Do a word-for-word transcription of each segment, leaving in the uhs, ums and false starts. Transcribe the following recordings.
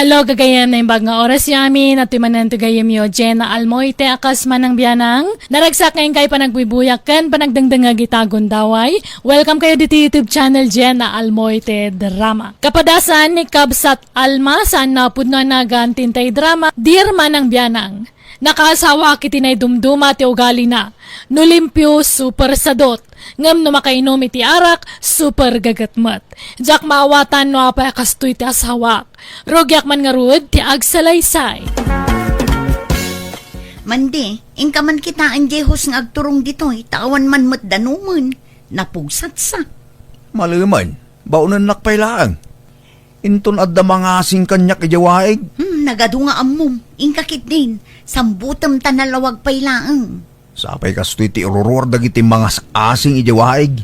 Hello, gagayyem, naimbag nga oras yo amin, at manen ti gayyemyo, Jenna Almoite, a kas manang bianang. Naragsak nga inkay panagbuybuyag ken panagdengdengngeg ita gundaway. Welcome kayo ditoy YouTube channel, Jenna Almoite Drama. Kapadasan ni Kabsat Alma, saan napudno a nagan ti intay drama, Dear Manang Bianang. Nakaasawaak iti naidumduma ti ugalina. No limpio, super sadot. Ngem no makainom iti arak, super gaget met. Diak maawatan no apay a kastoy ti asawak. Rugiak man ngarud ti agsalaysay. Mandi, inka man kitaen diay hus nga agturong ditoy, ta awan man met danumen. Napugsatsa. Malemen, baonennak pay laeng. Inton adda mangasing kaniak idiay waig. Hmm, nagadu nga ammom. Inka ketdin, sambutem ta nalawag pay laeng. Sapay kastoy ti iruruar dagiti mangas-asing idiay waig.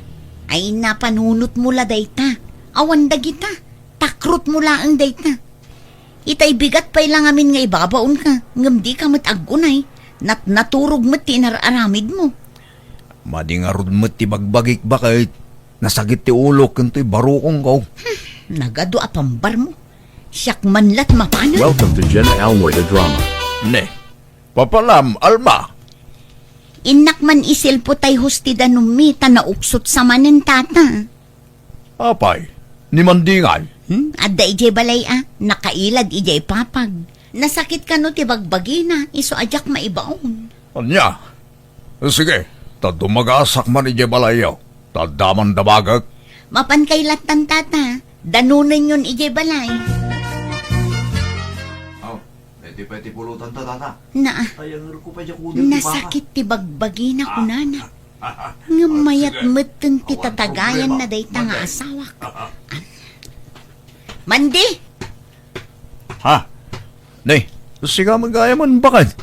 Ay, napanunotmo la dayta. Awan dagita. Takrotmo laeng dayta. Itay bigat pay la ngamin nga ibabaonka, ngem dika met aggunay. Nat-, naturog met ti inar-aramidmo. Madi ngarud met ti bagbagik, baket. Nasakit ti ulok ken toy barukongko. Hmm, nagadu a pambarmo. Siak man la't mapanen. Welcome to Jenna Almoy the Drama. Ne, papalam, Alma. Innak man isilpo tay hus ti danummi, ta nauksot sa manen, tata. Apay, ni Mandingay? Hmm? Adda idiay balay a, nakailad idiay papag. Nasakit kano ti bagbagina, isu a diak maibaon. Ania? Sige, ta dumagasak man idiay balayyo, ta adda man damagek. Mapan kay lattan, tata, danonenyon idiay balay. Aw, iti pay ti pulutan ta, tata. Naa. Ay, ang ruko pa diya kudo, nasakit ti bagbagina, kunana. Ngem mayat metten ti tatagayan na dayta nga asawak. Mandi! Ha? Ne, sika met gayam, baket.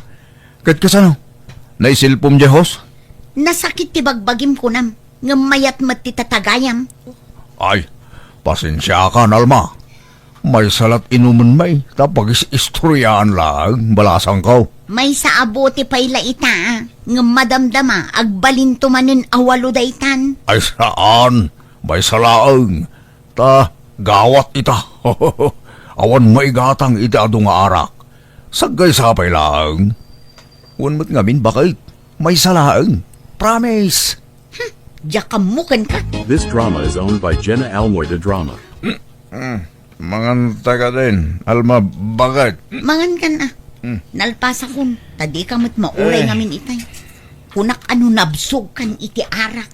Ket kasano? Naisilpom diay hus? Nasakit ti bagbagim kunam, ngem mayat met ti tatagayam. Ay, pasensiakan, Alma. Maysa la't inumen may, ta pagis-istoriaan laeng, balasangko. Maysa a bote pay la ita, ngem madamdama, agbalinto manen a walo daytan. Ay saan, maysa laeng. Ta, gawat ita. Awan maigatang iti adu nga arak. Saggaysa pay laeng. Wen met ngamin, baket. Maysa laeng. Promise. Hmm, diak ammo kenka. This drama is owned by Jenna Almoy the Drama. Hmm, manganta ketdin, Alma, baket. Mangankan a. Hmm. Nalpasakon, ta dika met mauray ngamin itay. Kunak a no nabsogkan iti arak.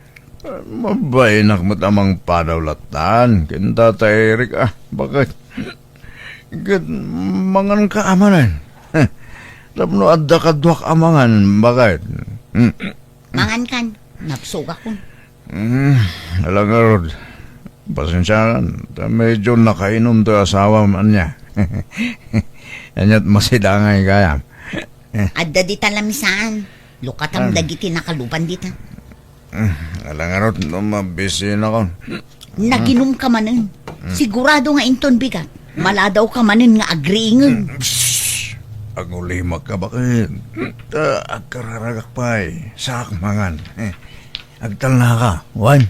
Mabainak met a mangpadaw lattan ken Tata Eric a, baket. Ket manganka a manen. Tapno adda kaduak a mangan, baket. Mangankan, nabsogakon. Mm, ala ngarud. Pasensiakan, ta medyo nakainom toy asawam, ania. Ania't masidangay gayam. Adda dita lamisaan. Lukatam dagiti nakaluban dita. Mm, ala ngarud no mabisinakon. Naginumka manen. Sigurado nga inton bigat, maladawka manen nga agriingen. Psst! Agulimakka, baket. Ta agkararagak pay. Saak mangan. Eh, agtalnaka. Wen?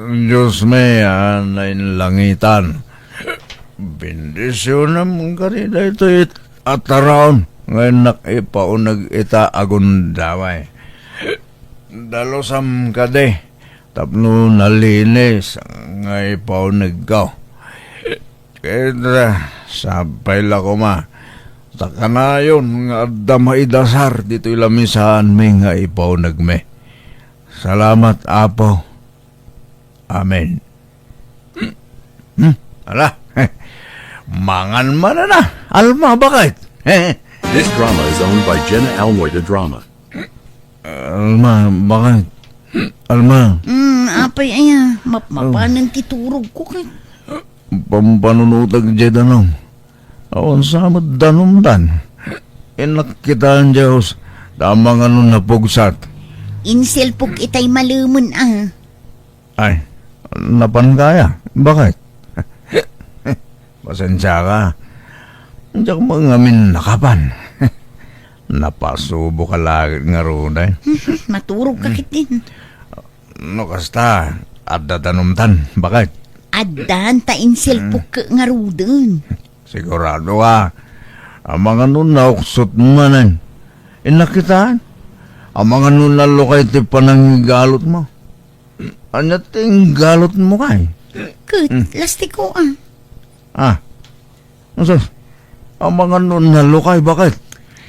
Dios mi a nainlangitan, bendisionam kadi daytoy a taraon nga innak ipauneg ita a gundaway. Dalusam kadi tapno nalinis nga ipaunegko. Ket, ah, sapay la koma, ta kanayon nga adda maidasar ditoy lamisaanmi nga ipaunegmi. Salamat, Apo. Amen. Hmm? Ala, mangan manen a, Alma, baket. This drama is owned by Jenna Almoy the Drama. Alma, baket. Alma. Mm, apay aya, map-, mapanen ti turog ko ket. Pampanunotek diay danum. Awan sa met danumdan. Innak kitaen diay hus, ta amangan no napugsat. Insilpok itay malemen a. Ay, napanka aya? Baket? Pasensiaka. Diak met ngamin nakapan. Napasuboka la ket ngarud, ay. Maturogka ketdin. No kasta, adda danumtan, baket. Addan ta insilpok ngaruden. Sigurado ka. Amangan no nauksot manen. Innak kitaen. Amangan no nalukay ti panangigalotmo. Ania ti inggalotmo kay? Ket, lastiko, a. Ah. Sus, amangan no nalukay, baket?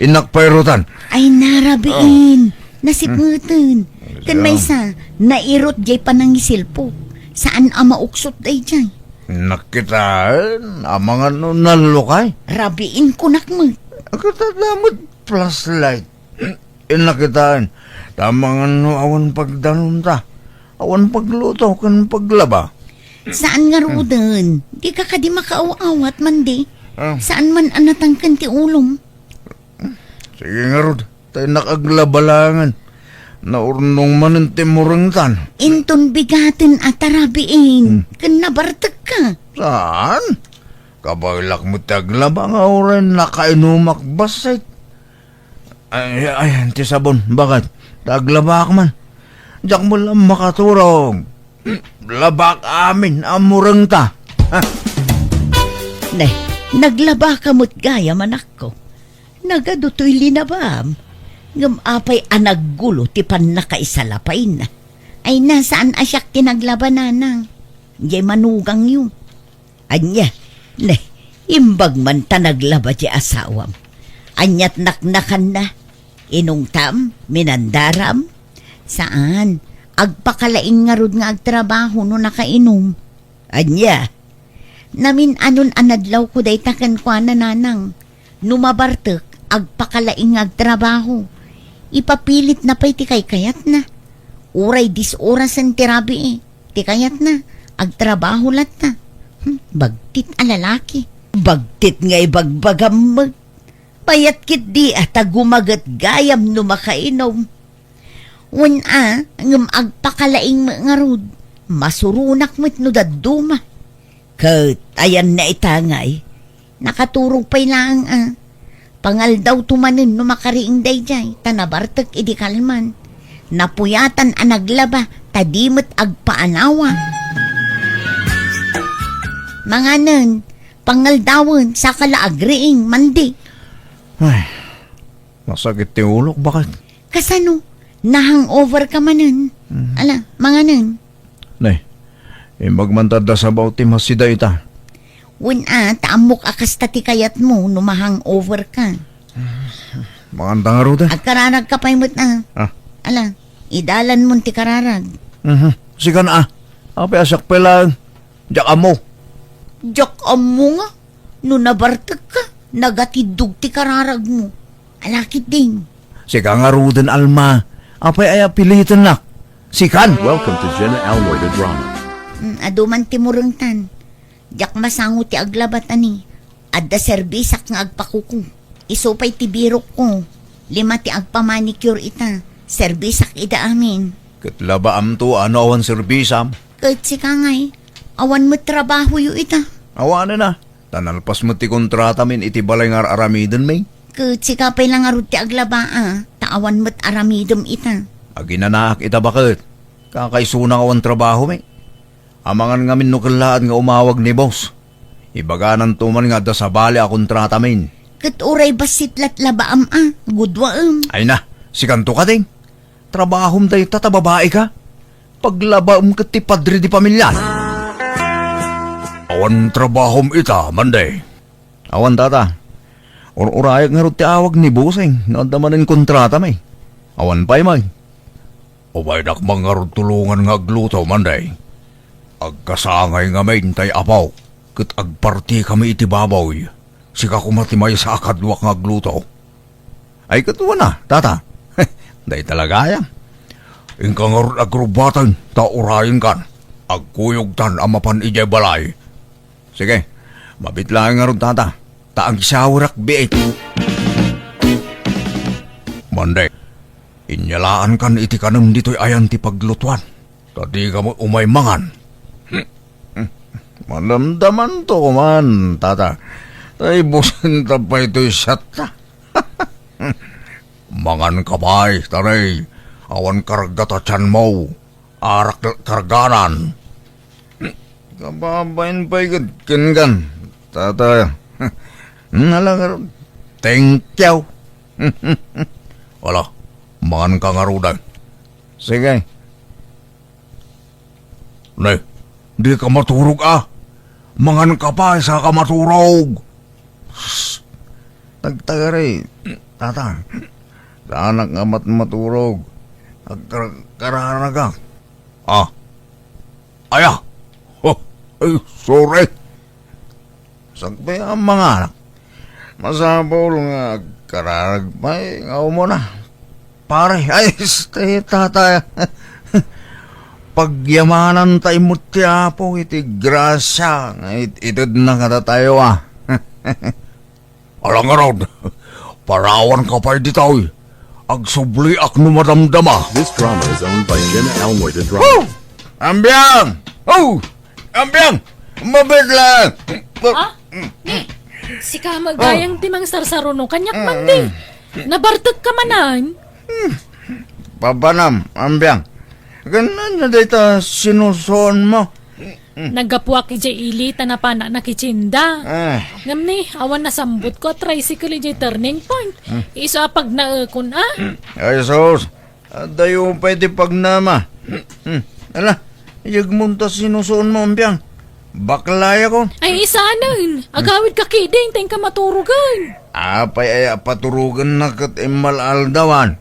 Innak pairutan. Ay, narabiin. Nasipngeten. Ken maysa, nairut jay panangisilpok. Saan a mauksot dayjay. Innak kitaen, amangan no nalukay. Rabiin kunak met. Ket adda met flashlight. Innak kitaen, ta amangan no awan pagdanumta. Awan pagluto ken paglaba. Saan ngaruden? Dika kadi makaaw-awat, Mandi? Ah. Saan man a natangken ti ulom? Sige ngarud, ta innak aglaba laengen. Naurnong manen ti murengtan. Inton bigaten a tarabiin, ken nabartekka. Saan? Kabaelak met ti aglaba nga uray nakainumak bassit. Ay, ay, ti sabon, baket? Ta aglabaak man. Diak met la makaturog. Labaak amin a murengta. Ha? Ne, naglabaka met gayam, anakko. Nagadu toy linabam. Ngem apay a naggulo ti pannakaisalapayna? Ay, na, saan a siak ti naglaba, nanang? Jay manugangyo. Ania? Ne, imbag man ta naglaba ti asawam. Aniat naknakanna? Inungtam? Minandaram? Saan. Agpakalaing ngarud nga agtrabaho no nakainum. Ania? Namin-anon a nadlawko dayta kenkuana, nanang. No mabartek, agpakalaing nga agtrabaho. Ipapilitna pay ti kaykayatna. Uray dis orasen ti rabii. Ti kayatna, agtrabaho latta. Hmm, bagtit a lalaki. Bagtit nga ibagbagam met. Payat ketdi a ta gumaget gayam no makainum. Wen a, ngem agpakalaing met ngarud. Masuronak met no dadduma. Ket ayanna ita ngay, nakaturog pay laeng a. Pangaldawto manen no makariing daydiay, ta nabartek idi kalman. Napuyatan a naglaba, ta di met agpaanawa. Manganen, pangaldawen, saka la agriing, Mandi. Ay, masakit ti ulok, baket? Kasano? Na-hangover ka manen? Mhm. Ala, manganen. Ne, imbag man ta adda sabaw ti masida ita. Wen a, ta ammok a kasta ti kayatmo no ma-hangover ka. Manganta ngaruden. Agkararag ka pay met a. Ah. Ala, idalanmon ti kararag. Mhm. Sikan a. Apay a siak pay laeng. Diak ammo. Diak ammo nga. No nabartek ka, nagatiddog ti kararagmo. Ala ketdin. Sika ngaruden, Alma. Apay aya pilitennak? Sikan! Welcome to Jenna Almoy the Drama. Mm, adu man ti murengtan. Diak masango ti aglaba ta ni. Adda serbisak nga agpakuko. Isu pay ti birokko. Lima ti agpamanicure ita. Serbisak ida amin. Ket labaamto a no awan serbisam? Ket sika ngay, awan met trabahoyo ita. Awanen a. Ta nalpas met ti kontratamin iti balay nga ar-aramidenmi. Ket sika pay la ngarud ti aglaba a, ta awan met aramidem ita. Aginanaak ita baket. Kakaisuna nga awan trabahomi. Amangan ngamin no kellaat nga umawag ni boss. Ibagananto man nga adda sabali a kontratamin. Ket uray bassit lat labaam a, gudwaem. Ay na, sikanto kadi. Trabahom dayta ta babai ka. Paglabaem ket ti padre di pamiliam. Awan trabahom ita, Manday? Awan, tata. Ur-urayak ngarud ti awag ni Buseng no adda manen kontratami. Awan pay, may. Umaynak man ngarud tulongan nga agluto, Manday. Agkasangay ngamin tay apo, ket agpartikami iti baboy. Sika koma ti maysa a kaduak nga agluto. Ay, ket wen a, tata. Dayta la gayam. Inka ngarud agrubbaten, ta urayenkan. Agkuyogtan a mapan idiay balay. Sige, mabit laeng ngarud, tata. Ta agisawerak biit. Mande, inyalaankan iti kanem ditoy ayan ti paglutuan. Ta dika met umay mangan. Madamdamanto man, tata. Ta ibusinta pay toy siatta. Mangan ka pay, tarey. Awan karga ta tianmo. Arak karganan. Kababain pay gad kenkan, tatay. Nalagar, thank you. Ala, mangan ka ngaruden. Sige. Ne, di ka maturog, a. Mangan ka pay, saka maturog. Shh. Tagtagari, tata. Saanak nga mat-, maturog. Agkar-, kararagak. Ah. Aya. Oh, ay, sorry. Sakbay a manganak. Masapul nga agkararag pay nga umuna. Pare, ay, este, tata. Pagyamananta met ti Apo iti grasia nga it-, itedna kadatayo, a. Ala ngarud, parawan ka pay ditoy. Agsubliak no madamdama. This drama is owned by Jenna Almoy de Drama. Woo! Ambiang! Oh! Ambiang! Mabit lang! Ah? Ni, sika met gayam ti mangsarsaruno kaniak, Mandi. Nabartek ka manen? Papanam, Ambiang. Ken ania dayta sinusuonmo? Naggapuak idiay ili ta napanak nakitienda. Ah. Ngem ni, awan nasambutko a tricycle idiay turning point. Isu a pagnaekon, a. Ay, sus. Adayo pay ti pagnama. Hmm. Ala, iyegmo ta sinusuonmo, Ambiang. Baklaya ko. Ay, isanen. Agawid ka kiding, ta inka maturogen. Apay aya a paturogenna ket immal-aldawan?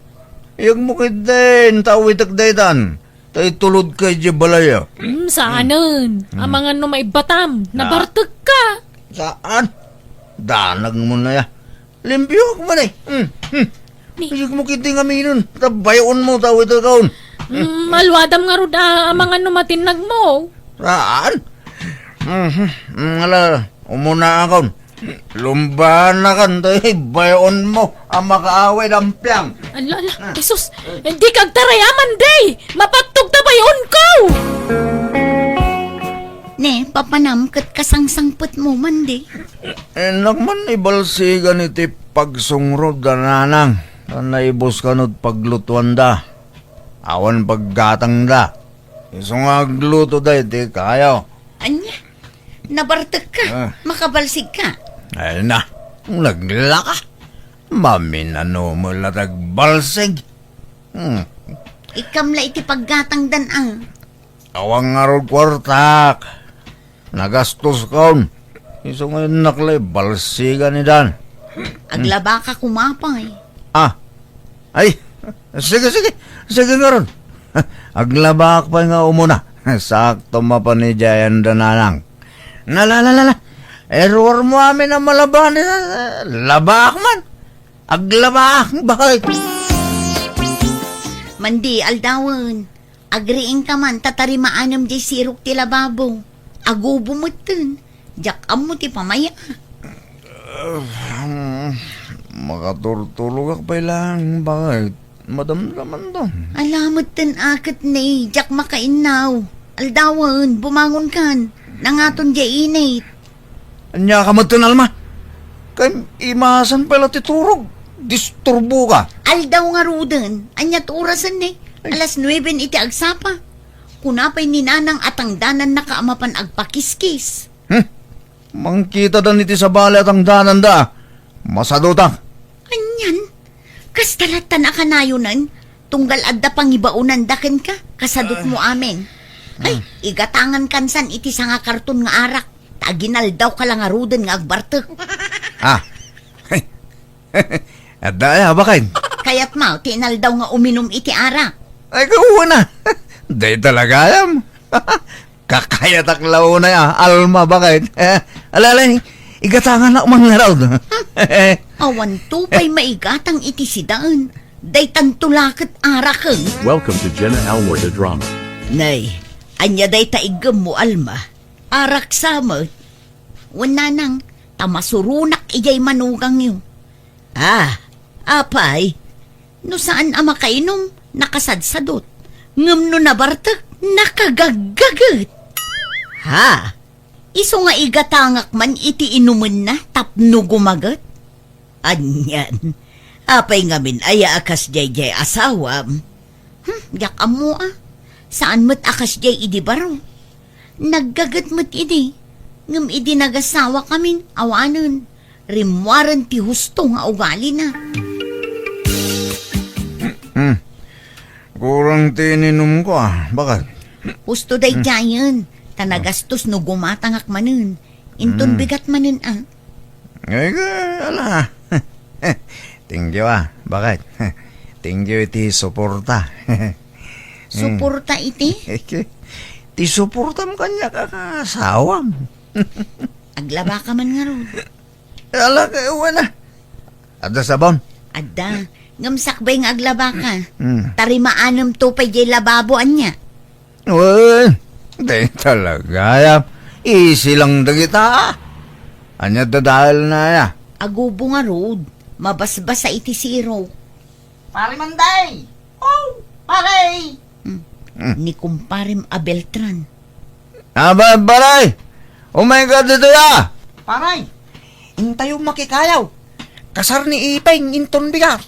Iyegmo ketdin, ta awitek daytan. Ta itulodka idiay balay, a. Hmm, saanen. Amangan no maibbatam. Na. Nabartek ka. Saan? Danagmo na ya. Limpioak man, e. Hmm, hmm. Ni. Iyegmo ketdi ngaminen, ta bay-onmo, ta awitekon. Mm, maluadam ngarud a, amangan no matinnagmo. Saan? Mhm. Mm, ala, umunaakon. Lumbanakan, ta bay-onmo a makaawid, Ambiang. Ala, ala, Jesus, dika agtarayam, Mandi! Mapattog ta bay-onko! Ne, papanam ket kasangsangpetmo, Mandi. Innak man ibalsigan iti pagsungrod da nanang, ta naibus kano ti paglutuanda. Awan paggatangda. Isu nga agluto dayta kayo. Ania? Nabartek ka? Ah. Makabalsig ka? Ay na, naglaka. Maminano met la ti agbalsig. Hmm. Ikkam la iti paggatangdan, a. Awan ngarud kuartak. Nagastoskon. Isu nga innak la ibalsigan ni Dan. Aglabaka koma pay. Ah. Ay, sige, sige. Sige ngarud. Aglabaak pay nga umuna. Sakto mapan idiay anda nanang. Na, la, la, la, la. Error mo amin a malaban. Labaak man. Aglabaak, bakit? Mandi, aldawen. Agriingka man, ta tarimaanem diay sirok ti lababo. Agubo metten. Diak ammo ti pamaya. Makaturturogak pay laeng, bakit? Madamdamanto. Ala metten a ket ne, diak makainnaw. Aldawen, bumangonkan. Nangaton diay init. Ania ka metten, Alma? Kay imasan pay la ti turog. Disturboka. Aldaw ngaruden. Ania ti orasen ne? Ay. Alas nueben iti agsapa. Kuna pay ni Nanang a tangdanannaka a mapan agpakiskis. Hmm. Mangkitadan iti sabali a tangdananda. Masadutak. Anian? Kasta lattan a kanayonen? Tunggal adda pangibaonanda kenka, kasadutmo amin. Ay, igatangan kansan iti sanga karton nga arak. Ta aginaldawka la ngaruden nga agbartek. Ah. Adda aya, baket? Kayatmo ti inaldaw nga uminum iti arak? Ay, kauna. Dayta la gayam. Kakayatak la unay a, Alma, baket? Ala, ala, igatanganak man ngarud. Awanto pay maigatang iti sidaen. Daytanto la ket araken. Welcome to Jenna Almoy the Drama. Nay, ania dayta iggemmo, Alma? Arak sa met. Wen nanang, ta masuronak idiay manugangyo. Ah, apay, no saan a makainum, nakasadsadot. Ngem no nabartek, nakagaggaget. Ha? Isu nga igatangak man iti inumenna tapno gumaget? Anian, apay ngamin aya a kasdiay diay asawam? Hmm, diak ammo a. Saan met a kasdiay idi baro. Naggaget met idi, ngem idi nagasawakamin, awanen, rimmuaren ti husto nga ugalina. Hmm. Kurang ti ininumko, ah. Bakit? Husto daydiayen, ta nagastos no gumatangak manen. Inton Hmm. bigat manen, ah. Ay, ala. Thank you, ah. Bakit? Thank you iti suporta. Suporta iti? Ti suportam kaniak a asawam. Aglabaka man ngarud. Ala, kay wen, ah. Adda sabon? Adda. Ngem sakbay nga aglabaka. Hmm. Tarimaanam to pay jay lababo ania. Wen, di talaga, ya. Easy lang dagita. Ania dadael na, ya? Agubo ngarud, mabasbasa iti sirok. Pare Manday! Oh, pare! Hmm. Hmm. Ni kumparem a Beltran. Aba, pare! Umay ka dito, ya! Pare, intayo makikayaw. Kasar ni Ipeng inton bigat.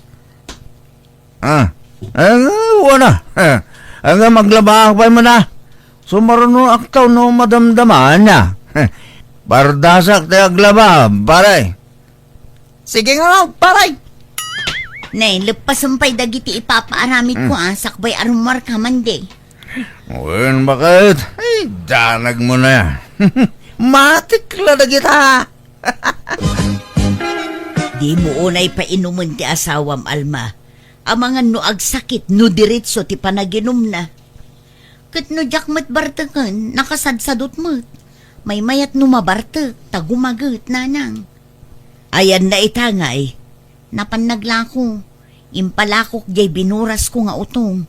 Ah, ay, wana. Ay, nga maglaba pay man, ah. Sumaruno aktaw no madamdama niya. Pardasak ti aglaba, pare. Sige nga, pare. Ne, leppasem pay dagiti ipapaaramid ko, Hmm. ah, sakbay a rummuarka, Manday. Wen, bakit? Ay, danag mo na. Matik la dagita. Dimo unay painumen ti asawam, Alma. Amangan no agsakit, no diretso ti panaginumna. Ket no diak met barteken, nakasadsadot met. Maymayat no mabartek, ta gumaget, nanang. Ayanna ita ngay? Napan naglako. Impalakok jay binurasko nga utong.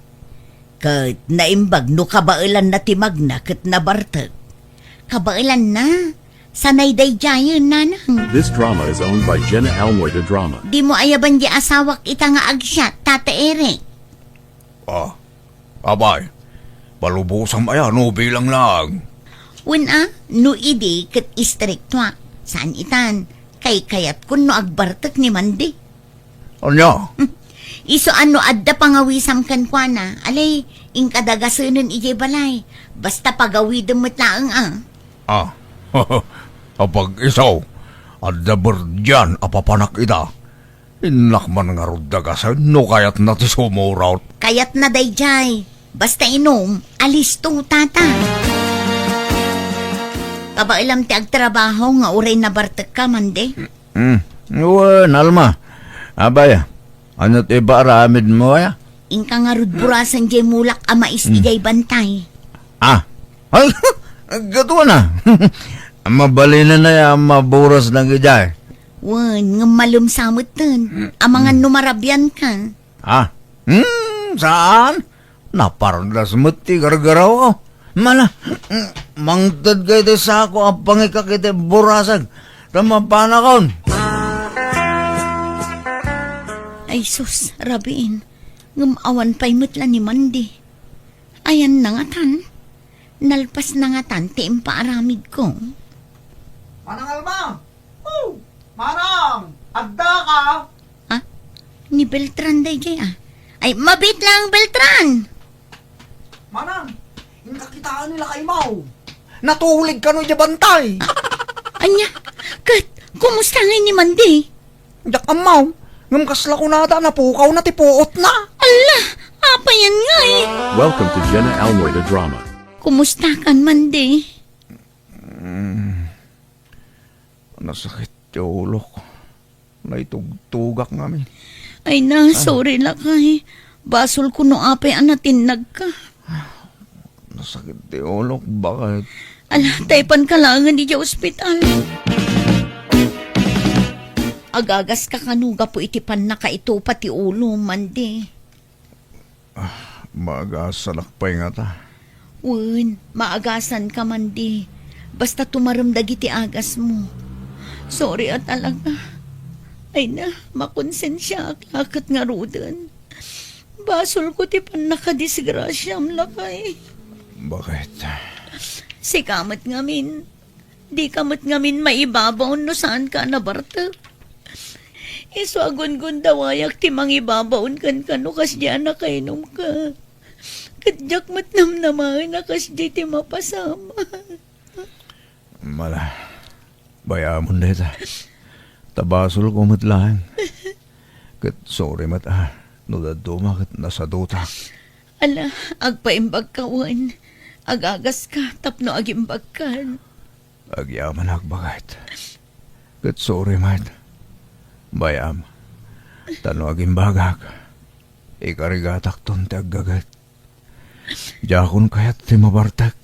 Ket naimbag no kabaelanna ti magna ket nabartek. Kabaelanna? Sanay daydiayen, nanang. This drama is owned by Jenna Almoy de Drama. Dimo ayaban di asawak ita nga agsiat, Tata Eric. Ah, abay, palubosam aya no bilang lang. Wen a, no idi ket istriktoak, saan itan, kaykayatkon no agbartek ni Manday. Ania? Hmm. Isu a no adda pangawisam kenkuana, alay, inka dagasenen idiay balay. Basta pagawidem met laeng a. Ah, apag-isu, adda berdian a papanak ida. Innak man ngarud dagasen no kayatna ti sumurot. Kayatna daydiay. Basta inum, alisto, tata. Kabaelam ti agtrabaho nga uray nabartekka, Manday? Hmm. Wen, Alma. Abay, ania ti ipaaramidmo, aya? Inka ngarud burasen jay mulak a mais Hmm. idiay bantay. Ah. Ay, gaduana. Mabalinen aya a maburas dagijay. Wen, ngem malem sa metten. Amangan no marabianka. Ah. Hmm, saan? Napardas met ti gargarawko. Mala, mangted ka iti sako a pangikak iti burasag, ta mapanakon. Ay sus, rabiin. Ngem awan pay met la ni Manday. Ayanna ngatan. Nalpasna ngatan ti impaaramidko. Manang Alma! Oh, Manang! Addaka! Ah, ni Beltran daydiay, ah. Ay, mabiit lang, Beltran! Manang, inka kitaan ni lakaymo. Natulig kano idiay bantay. Ah, ania? Ket, kumusta ngay ni Manday? Diak ammo, ngem kasla kunada, napukawna ti puotna. Alla, apay ngay? Welcome to Jenna Almoy the Drama. Kumusta kan, Manday? Mm. Nasakit ti ulok. Naitugtugak ngamin. Ay na, Ah. sorry, lakay. Basolko no apay a natinnagka. Nasakit ti ulok, bakit? Ala, taypanka laengen idiay ospital. Agagaska kano gapu iti pannakaitupa ti ulo, Manday? Ah, maagasanak pay ngata. Wen, maagasanka, Manday. Basta tumarem dagiti agasmo. Sorry a talaga. Ay na, makonsensiaak la ket ngaruden. Basolko ti pannakadisgrasiam, lakay. Bakit? Sika met ngamin. Dika met ngamin maibabaw no saanka a nabartek. Isu a gungundawayak ti mangibabaon kenka no kasdiay a nakainumka. Ket diak met namnamaen a kasdiay ti mapasamak. Ala, bay-amon dayta. Ta basolko met laeng. Ket sorry met a, no dadduma ket nasadutak. Ala, agpaimbagka wen. Agagaska tapno agimbagkan. Agyamanak, baket. Ket sorry met. Bay-am, ta no agimbagak, ikarigatakton ti aggaget. Diakon kayat ti mabartek,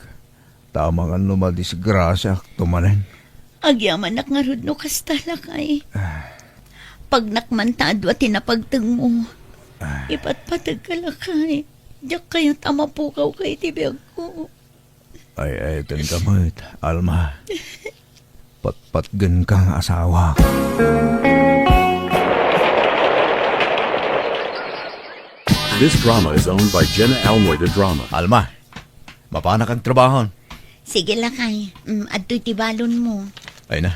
ta amangan no madisgrasiaakto manen. Agyamanak ngarud no kasta, lakay. Ah. Pagnak man ta adua ti napagtengmo. Ah. Ipatpategka, lakay. Diak kayat a mapukawka iti biagko. Ay, ay, tenka met, Alma. Patpatgenka nga asawa. This drama is owned by Jenna Almoy de Drama. Alma, mapanak agtrabahon. Sige, lakay. Mm, adtoy ti balonmo. Ay na.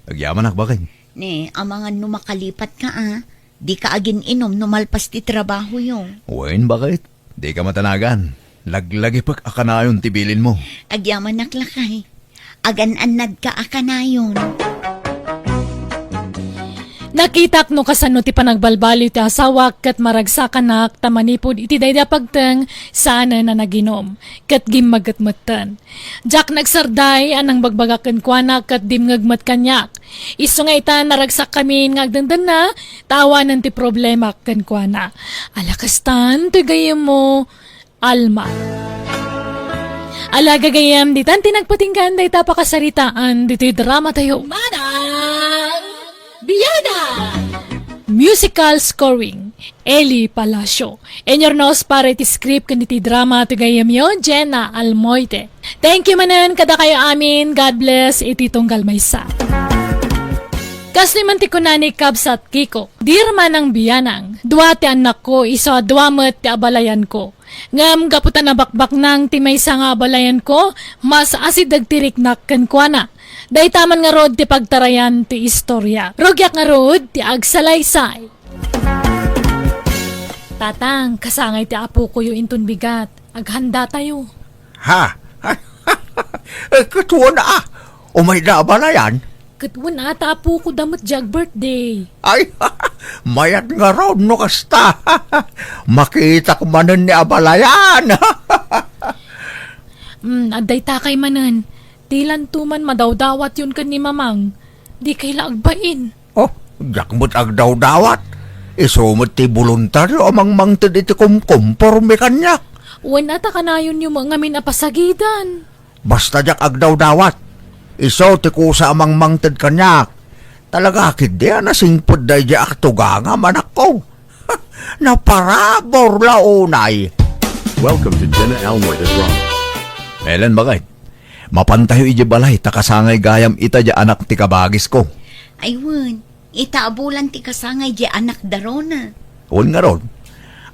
Agyamanak, baket. Ne, amangan no makalipatka a. Dika agin-inom no malpas ti trabahoyo. Wen, baket. Dika matanagan. Laglagipek a kanayon ti bilinmo. Agyamanak, lakay. Agan-annadka a kanayon. Nakitak no kasano ti panagbalbaliw ti asawak ket maragsakanak ta manipud iti daydi a pagteng, saanen a naginom, ket gimmaget metten. Diak nagsarday a nangbagbagak kenkuana ket dimngeg met kaniak. Isu nga ita, naragsakkamin nga agdendenna, ta awanen ti problemak kenkuana. Ala, kastan toy gayyemmo, Alma. Ala, gagayyem, ditan ti nagpatinggan dayta pakasaritaan ditoy dramatayo. Manang Biana! Musical scoring, Eli Palacio. Inyurnos para iti script ken iti drama ti gayyemyo, Jenna Almoite. Thank you manen kadakayo amin. God bless iti tunggal maysa. Kastoy man ti kuna ni Kabsat Kiko, "Dear Manang Bianang, dua ti annakko, isu a dua met ti abalayanko. Ngem gapu ta nabakbaknang ti maysa nga abalayanko, mas asideg ti riknak kenkuana. Dayta man ngarud ti pagtarayan ti istoria. Rugiak ngarud ti agsalaysay." Tatang, kasangay ti apokoyo inton bigat. Aghanda tayo. Ha? Eh, ket wen a. Umayda abalayan? Ket wen a, ta apokoda met diay ag-birthday. Ay, mayat ngarud no kasta. Makitak manen ni abalayan. Hmm, adda itakay manen. Dilanto man madawdawatyon ken ni Mamang. Dikay la agbain. Oh, diak met agdawdawat. Isu met ti boluntario a mangmangted iti kumkumporme kaniak. Wen a, ta kanayonyo met ngamin a pasagidan. Basta diak agdawdawat. Isu ti kusa a mangmangted kaniak. Talaga ketdi a nasingpet daydiay agtugangam, anakko. Naparabur la unay. Welcome to Jenna Almoy the Drama. Ellen, baket. Mapantayo idiay balay ta kasangay gayam ita diay anak ti kabagisko. Ay wen, ita a bulan ti kasangay diay anak da Rona. Wen ngarud,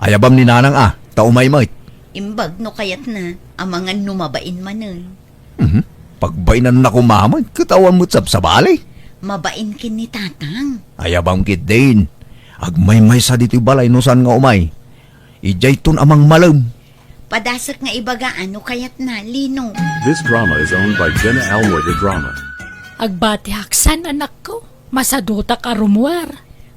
ayabam ni Nanang a, ta umay met. Imbag no kayatna, amangan no mabain manen. Mhm. Pagbainanna koma met, ket awan met sabsabali. Mabain ken ni Tatang. Ayabam ketdin. Agmaymaysa ditoy balay no saan nga umay. Idiayton a mangmalem. Padasek nga ibaga no kayatna, Lino. This drama is owned by Jenna Almoy the Drama. Agbatiak san, anakko. Masadutak a rummuar.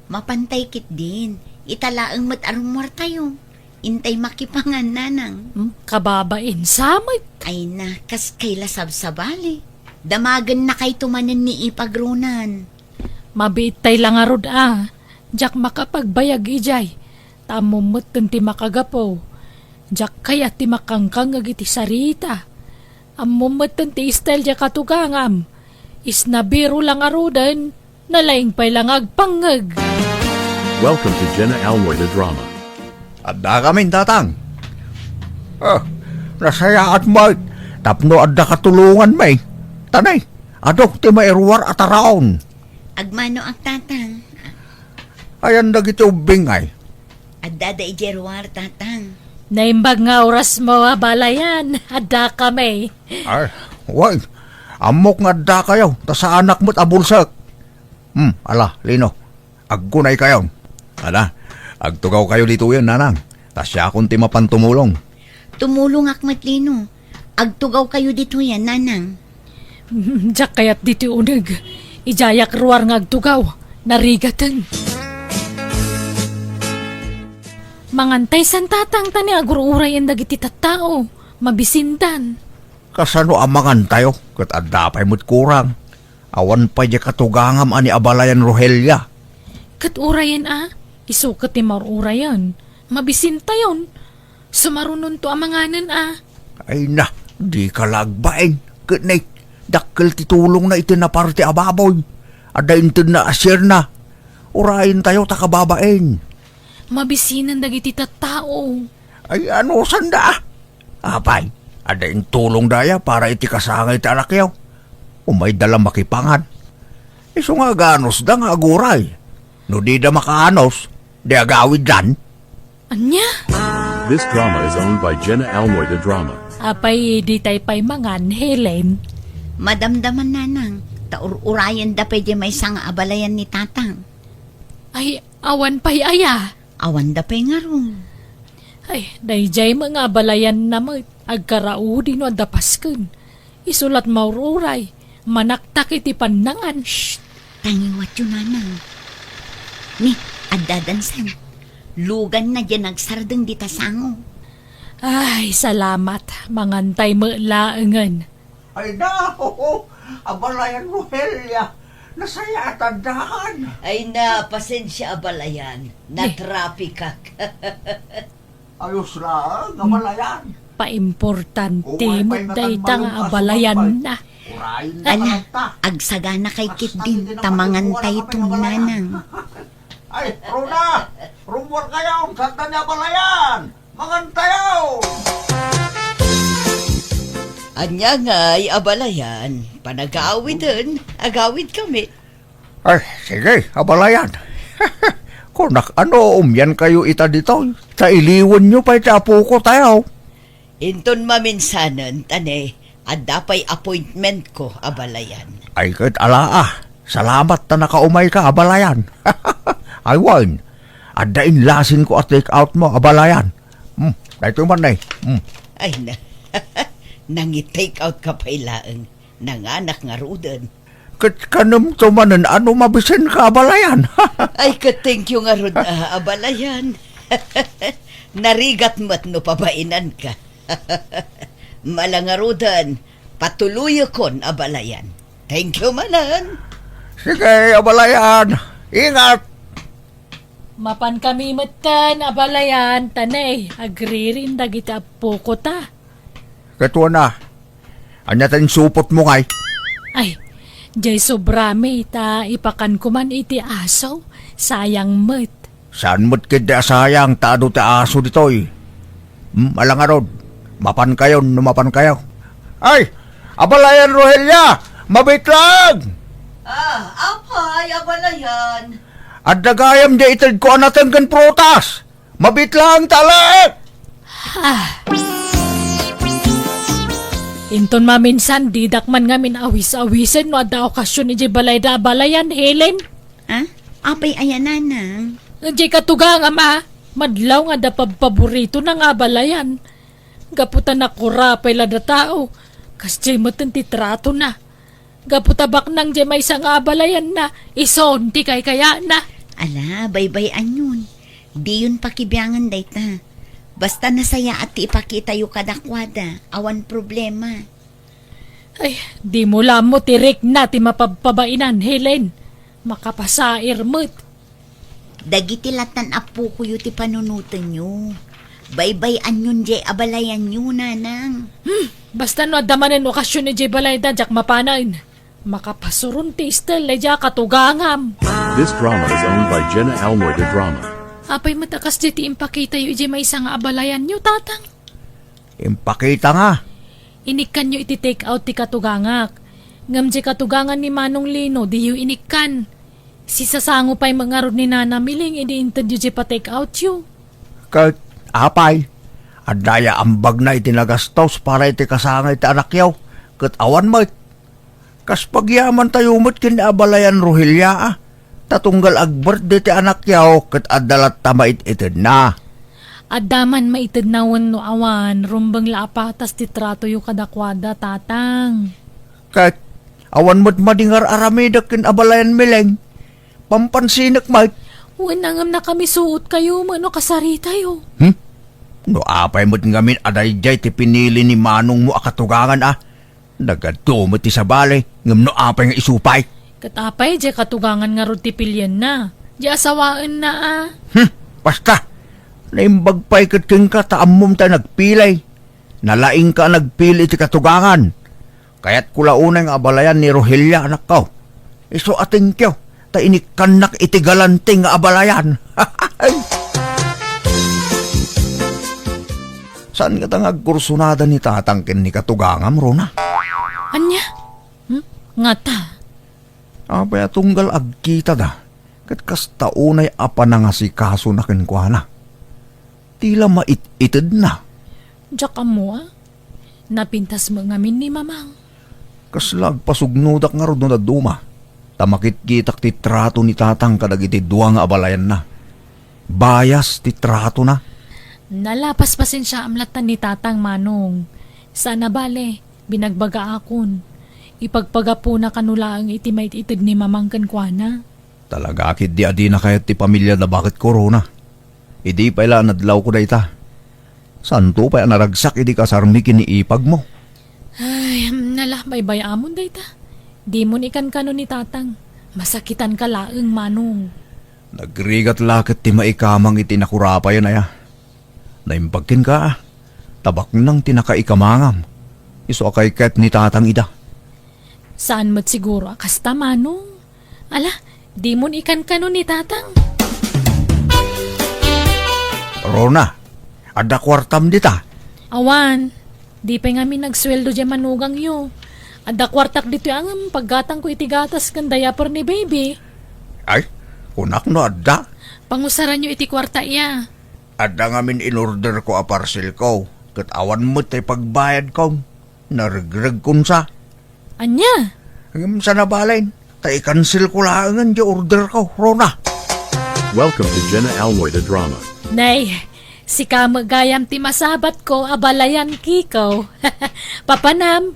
Mapantay ketdin. Ita laeng met a rummuartayo. Intay makipangan, Nanang. Hmm, kababain sa met. Ay na, kaskay la sabsabali. Damagennakayto manen ni ipag Ronan. Mabiittay la ngarud a. Diak makapagbayag idiay. Ta ammom metten ti makagapu. Diak kayat ti makangkangngeg iti sarita. Ammom metten ti style diay katugangam. Isnabiro la ngaruden, nalaing pay la nga agpangngeg. Welcome to Jenna Almoy the Drama. Addakamin, Tatang. Ah, nasayaat met tapno adda katulonganmi. Tanay, adok ti mairuar a taraon. Agmanoak, Tatang. Ayan dagiti ubbing ay? Addada idiay ruar, Tatang. Naimbag nga orasmo a balayan, addakami. Ay, wen. Ammok nga addakayo, ta saanak met a bulsek. Hmm, ala, Lino, aggunaykayon. Ala, agtugawkayo ditoyen, Nanang. Ta siakon ti mapan tumulong. Tumulongak met, Lino. Agtugawkayo ditoyen, Nanang. Diak kayat ditoy uneg. Idiayak ruar nga agtugaw. Narigaten. Mangantay san, Tatang, ta ni agur-urayen dagiti tattao. Mabisindan. Kasano a mangantayo? Ket adda pay met kurang. Awan pay diay katugangam a ni abalayan Rogelia. Ket urayen a, isu ket ti maur-urayen. Mabisintayon. Sumarunonto a manganen a. Ay na, dika la agbain. Ket nay, dakkel ti tulongna iti naparti a baboy. Adda intedna a share-na. Urayentayo ta kababain. Mabisinen dagiti tattao. Ay, ano sanda? Apay, adda intulongda aya para iti kasangay ti anakyo? Umayda la makipangan. Isu nga aganusda nga aguray. No dida makaanos, di agawiddan. Ania? This drama is owned by Jenna Almoy de Drama. Apay, ditay pay mangan, Helen? Madamdaman, Nanang, ta ur-urayenda pay diay maysa nga abalayan ni Tatang. Ay, awan pay aya? Awanda pay ngarud. Ay, daydiay met nga abalayanna met, agkaraudi no adda pasken. Isu la't maur-uray, manaktak iti pannangan. Shh! Tangiwatyo, Nanang. Ni, adda dansan. Luganna diay nagsardeng dita sango. Ay, salamat. Mangantay met laengen. Ay na, oo. Abalayan, Rogelia. Nasayaatan. Ay na, pasensia, abalayan. Natrapikak. Ayos laeng, abalayan. Paimportante met dayta nga abalayanna. Ala, agsaganakay ketdin, ta mangantayton, Nanang. Ay, Rona! Rummuarkayon, sanda ni abalayan! Mangantayo! Ania ngay, abalayan, panagawiden, agawidkami. Ay, sige, abalayan. Kunak, ano, umiankayo ita ditoy? Ta iliwenyo pay ti apokotayo. Inton maminsanen, ta ne, adda pay appointmentko, abalayan. Ay, ket ala, ah. Salamat ta nakaumayka, abalayan. Ay, wen, adda inlasinko a take outmo, abalayan. Hmm, daytoy man, eh. Hmm. Ay, na, nangi-take outka pay laeng. Nanganak ngaruden. Ket kanemto manen a no mabisinka, abalayan. Ay, ket thank you ngarud, ah, abalayan. Narigat met no pabainanka. Ala ngaruden, patuloyekon, abalayan. Thank you manen. Sige, abalayan. Ingat. Mapankami metten, abalayan, ta ne, agririn dagiti apokota. Ket wen a, ania ta insupotmo ngay? Ay, diay sobrami, ta ipakanko man iti aso, sayang met. Saan met ketdi a sayang, ta adu ti aso ditoy. Hmm, ala ngarud, mapankayon no mapankayo. Ay, abalayan, Rogelia, mabitlang! Ah, apay, abalayan? Adda gayam diay itedko a nateng ken prutas. Mabitlang ta laeng! Ah. Inton maminsan, didak man ngamin awis-awisen no adda okasion idiay balayda, abalayan, Helen. Ah? Apay aya, Nanang? Diay katugangam a, madlaw nga adda pabpaboritona nga abalayan. Gapu ta nakurapay la datao, kasdiay metten ti tratona. Gapu ta baknang diay maysa nga abalayanna, isun ti kaykayatna. Ala, baybay-anyon. Diyon pakibiangan dayta. Basta nasayaat ti ipakitayo kadakuada, awan problema. Ay, dimo la ammo ti rikna ti mapabpabainan, Helen. Makapasair met. Dagiti lattan a pukoyo ti panunotenyo. Baybay-anyon diay abalayanyo, Nanang. Hmm, basta no adda manen okasion idiay balayda, diak mapanen. Makapasuron ti istel idiay katugangam. This drama is owned by Jenna Almoy de Drama. Apay met a kasdiay ti impakitayo idiay maysa nga abalayanyo, Tatang? Impakita nga. Inikkanyo iti take out ti katugangak. Ngem diay katugangan ni Manong Lino, diyo inikkan. Sisasango pay met ngarud ni Nana Miling idi intedyo diay pa-take outyo. Ket, apay, adda aya ambagna iti nagastos para iti kasangay ti anakyo, ket awan met. Kas pagyamantayo met ken ni abalayan Rogelia, a, ta tunggal ag-birthday ti anakyo ket adda latta mait-itedna. Adda man maitedna wenno awan, rumbeng la a patas ti tratoyo kadakuada, Tatang. Ket awan met madi nga ar-aramidek ken abalayan, Meleng. Pampansinek met. Wen, ngem nakamisuotkayo wenno kasaritayo. Hmm? No apay met ngamin a daydiay ti pinili ni manongmo a katugangan a? Nagadu met ti sabali, ngem no apay nga isu pay? Ket apay, diay katugangan ngarud ti pilienna. Diay asawaenna a. Hmm, basta! Naimbag pay ket kenka ta ammom ta nagpili. Nalaingka a nagpili iti katugangan. Kayatko la unay nga abalayan ni Rogelia, anakko. Isu a thank you, ta inikkannak iti galante nga abalayan. Saan ngata nga agkursunada ni tatang ken ni katugangam, Rona? Ania? Hmm? Ngata? Apay a tunggal agkitada, ket kasta unay a panangasikasona kenkuana. Ti la mait-itedna. Diak ammo a. Napintas met ngamin ni Mamang. Kasla agpasugnodak ngarud no dadduma, ta makitkitak ti trato ni tatang kadagiti dua nga abalayanna. Bias ti tratona. Nala, paspasensiaam latta ni tatang, Manong. Saan a bale, binagbagaakon. Ipagpagapuna kano laeng iti mait-ited ni Mamang kenkuana. Talaga ketdi a dina kayat ti pamiliada, baket ko, Rona. Idi pay la nadlawko dayta. Saanto pay a naragsak idi kasarmi ken ni ipagmo. Ay, nala, baybay-amon dayta. Dimon ikankano ni tatang. Masakitanka laeng, Manong. Nagrigat la ket ti maikamang iti nakurapayan aya. Naimbag kenka, a. Ta baknang ti nakaikamangam. Isu a kayat ni tatang ida. Saan met siguro a kasta, Manong. Ala, dimon ikankano ni tatang. Rona, adda kuartam dita? Awan, di pay ngamin nagsueldo diay manugangyo. Adda kuartak ditoy a ngem paggatangko iti gatas ken diaper ni baby. Ay, kunak no adda. Pangusaranyo iti kuarta iya. Adda ngamin inorderko a parcelko, ket awan met ti pagbayadko. Naregregkon sa. Ania? Ngem saan a bale, ta ikanselko laengen ti orderko, Rona. Welcome to Jenna Almoida Drama. Nay, sika met gayam ti masabatko, abalayan, Kiko. Papanam,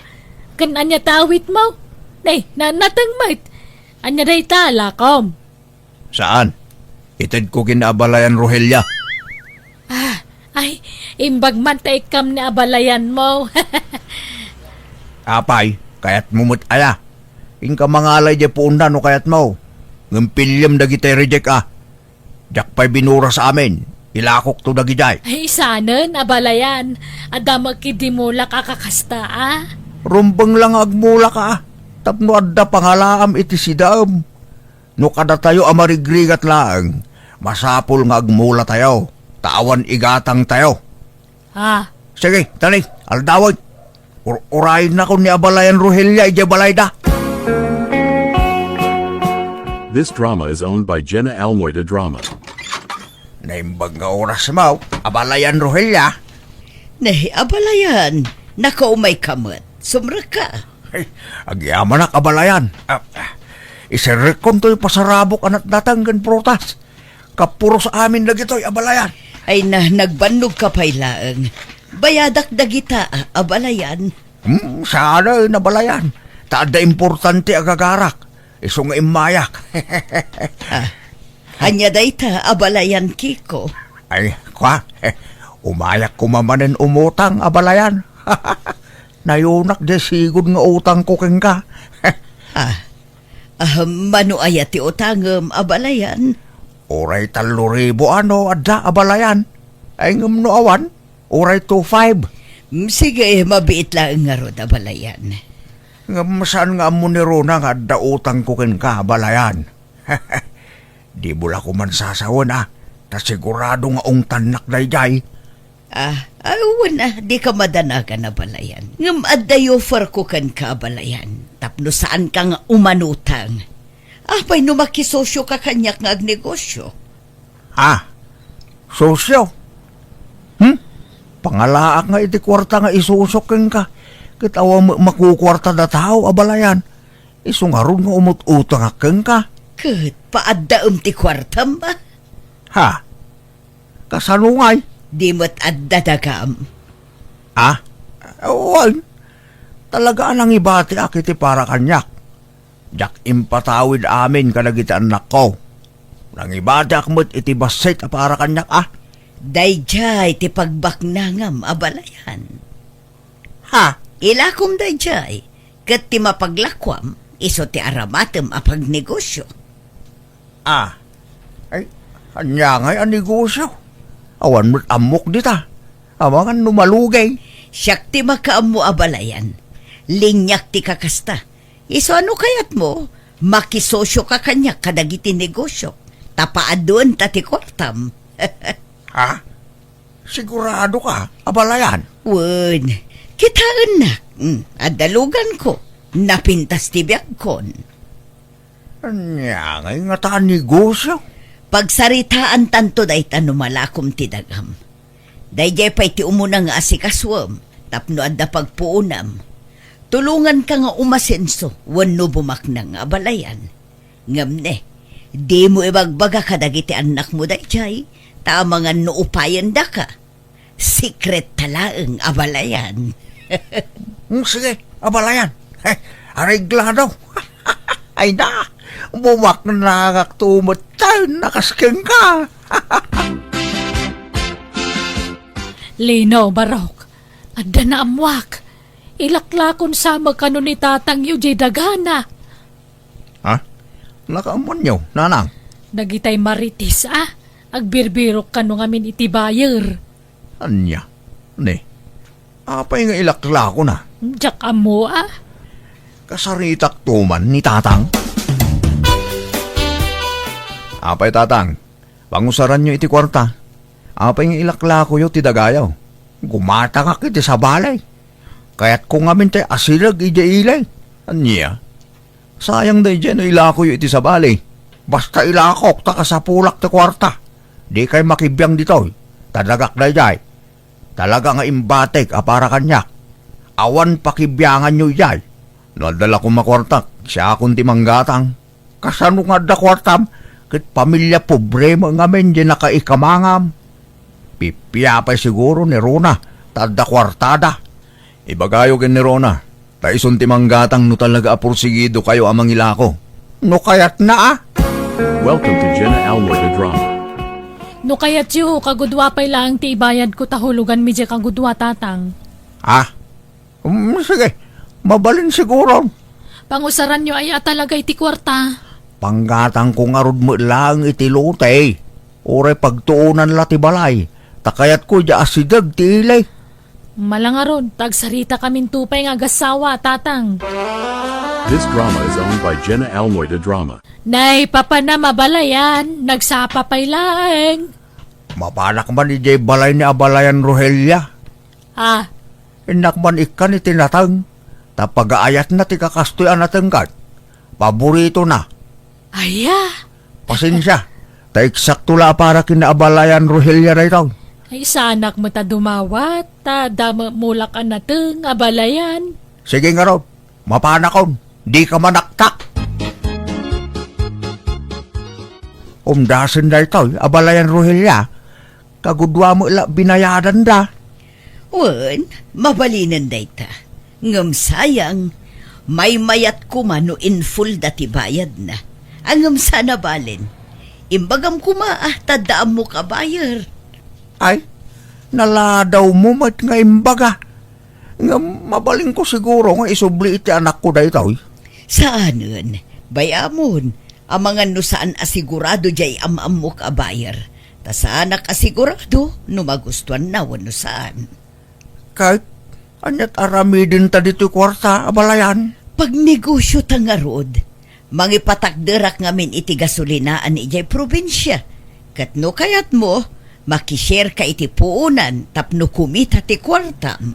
ken ania ti awitmo? Nay, na-, nateng met. Ania dayta, lakom? Saan? Itedko ken ni abalayan, Rogelia. Ah, ay, imbag man ta ikkam ni abalayanmo. Apay, kayatmo met aya? Inka mangalay diay puonna no kayatmo. Ngem piliem dagiti reject a. Diak pay binuras amin. Ilakokto dagidiay. Ay, saanen, abalayan. Adda met ketdi mulak a kakasta a. Rumbeng la nga agmulak a. Tapno adda pangalaam iti sidaem. No kadatayo a marigrigat laeng, masapul nga agmulatayo, ta awan igatangtayo. Ah. Sige, tani, aldawen. Ur-, urayennakon ni abalayan Rogelia idiay balayda. This drama is owned by Jenna Almoida Drama. Naimbag nga orasmo, abalayan Rogelia. Nay, abalayan, nakaumayka met. Sumrekka. Ay, agyamanak, abalayan. Ah, ah, iserrekkon toy pasarabok a natnateng ken prutas. Kapuros amin dagitoy, abalayan. Ay na, nagbannogka pay laeng. Bayadak dagita, abalayan. Hmm, saan a nabalayan. Ta adda importante a gagarak. Isu nga immayak. Ah, ania dayta, abalayan, Kiko? Ay, kwa, umayak koma manen umutang, abalayan. Nayunak diay sigud nga utangko kenka. Ah, ah, mano aya ti utangem, abalayan? Uray tallo ribu a no adda, abalayan. Ay, ngem no awan, uray two five. Mm, sige, mabiit laeng ngarud, abalayan. Ngem saan nga ammo ni Rona nga adda utangko kenka, abalayan. Dimo la koman sasawen a, ta sigurado nga ungtannak daydiay. Ah, ah, wen a, dika madanagan, abalayan. Ngem adda i-offerko kenka, abalayan, tapno saanka nga umanutang. Apay no makisosioka kaniak nga agnegosio? Ha? Sosio? Hmm? Pangalaak nga iti kuarta nga isosio kenka, ket awan met makukuartada tao, abalayan. Isu ngarud nga umut-utangak kenka. Ket paaddaem ti kuartam, a? Ha? Kasano ngay? Di met adda dagam. Ah? Wen, talaga a nangibatiak iti para kaniak. Diak impatawid amin kadagiti annakko. Nangibatiak met iti bassit a para kaniak, ah. Daydiay ti pagbaknangam, abalayan. Ha? Ilakom daydiay, ket ti mapaglakuam, isu ti aramatem a pagnegosio. Ah, ay, ania ngay a negosio? Awan met ammok dita. Amangan no malugay. Siak ti makaammo, abalayan. Liniak ti kakasta. Isu a no kayatmo, makisosioka kaniak kadagiti negosio. Ta paaduen ta ti kuartam. Ha? Sigurado ka, abalayan? Wen, kitaennak. Mm, adda luganko. Napintas ti biagkon. Ania ngay ngata a negosio? Pagsaritaantanto dayta no malakom ti dagam. Daydiay pay ti umuna nga asikasuem tapno adda pagpuonam. Tulonganka nga umasenso wenno bumaknang, abalayan. Ngem ne, dimo ibagbaga kadagiti annakmo daydiay, ta amangan no upayendaka. Secret ta laeng, abalayan. Mm, sige, abalayan. Heh, areglado. Ay na, bumaknangakto met ta, nakasken ka. Lino, Barok, adda naammuak. Ilaklakon sa met kano ni tatangyo diay dagana. Ha? Nakaammoanyo, nanang? Dagitay marites a, agbirbirok kano ngamin iti buyer. Ania? Ne, apay nga ilaklakona? Diak ammo a. Kasaritakto man ni tatang? Apay, tatang, pangusaranyo iti kuarta. Apay nga ilaklakoyo ti dagayo? Gumatangak iti sabali. Kayatko ngamin ti asideg idiay ili. Ania? Sayang daydiay no ilakoyo iti sabali. Basta ilakok ta kasapulak ti kuarta. Dikay makibiang ditoy. Ta dagak daydiay. Talaga nga imbatik a para kaniak. Awan pakibianganyo idiay. No adda la koma kuartak, siakon ti manggatang. Kasano nga adda kuartam? Ket pamilia pobre met ngamin diay nakaikamangam. Pippia pay siguro ni Rona ta adda kuartada. Ibagayo ken ni Rona, ta isun ti manggatang no talaga a porsigidokayo a mangilako. No kayatna a. Welcome to Jenna Almoy the Drama. No kayatyo, kagudua pay laeng ti ibayadko ta huluganmi diay kagudua, tatang. Ah, mm, sige. Mabalin siguro. Pangusaranyo aya talaga iti kuarta? Panggatangko ngarud met laeng iti lote. Uray pagtuonan la ti balay. Ta kayatko diay asideg ti ili. Malangaron, ta agsaritakaminto pay nga agassawa, tatang. This drama is owned by Jenna Almoy de Drama. Nay, papanam, abalayan, nagsapa pay laeng. Mapanak man idiay balay ni abalayan Rogelia. Ah. Innak man ikkan iti nateng, ta pagaayatna ti kakastoy a nateng ket paboritona. Aya? Pasensia, ta eksakto la a para ken ni abalayan Rogelia daytoy. Ay, saanak met a dumawat, ta adda met mulak a nateng, abalayan. Sige ngarud, mapanakon, dika manaktak. Umdasen daytoy, abalayan Rogelia, kagudua met la binayadanda. Wen, mabalinen dayta. Ngem sayang, maymayat koma no in full da ti bayadna. A, ngem saan a balen. Imbagam koma a, ta adda ammok a buyer. Ay, naladawmo met nga imbaga. Ngem mabalinko siguro nga isubli iti anakko daytoy. Saanen, bay-amon, amangan no saan a sigurado diay am-ammok a buyer. Ta saanak a sigurado no magustuanna wenno saan. Ket, aniat aramidenta ditoy kuarta, abalayan? Pagnegosiota ngarud. Mangipatakderak ngamin iti gasolinaan idiay probinsia. Ket no kayatmo, makishareka iti puonan tapno kumita ti kuartam.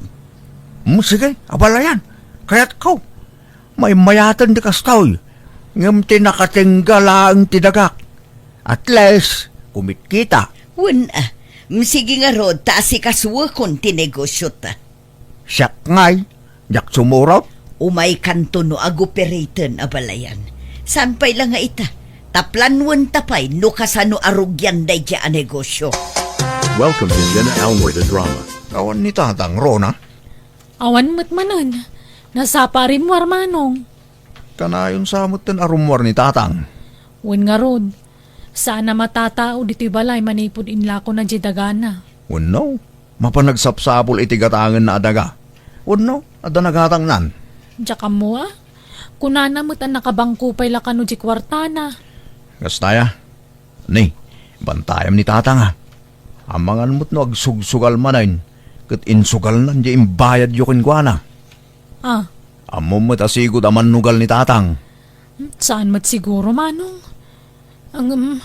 Hmm, sige, abalayan. Kayatko. Maymayaten ti kastoy. Ngem ti nakatengga laeng ti dagak. At least, kumitkita. Wen a, mm, sige ngarud, ta asikasuekon ti negosiota. Siak ngay, diak sumurot. Umaykanto no agoperaten, abalayan. Saan pay la nga ita, ta planuenta pay no kasano a rugian daydiay a negosio. Welcome to Jenna Almoy the Drama. Awan ni Tatang, Rona? Awan met manen. Nasapa a rimmuar, Manong. Kanayon sa metten a rummuar ni Tatang. Wen ngarud, saan a matatao ditoy balay manipud inlakona diay dagana. Wenno, mapan nagsapsapul iti gatangenna a daga. Wenno, adda nagatangnan. Diak ammo a. Kunana met a nakabangko pay la kano diay kuartana. Kasta aya. Ni, bantayam ni Tatang a. Amangan met no agsugsugal manen, ket insugalnan diay imbayadyo kenkuana. Ah. Ammom met a sigud a mannugal ni Tatang. Hmm, saan met siguro, Manong? Ngem,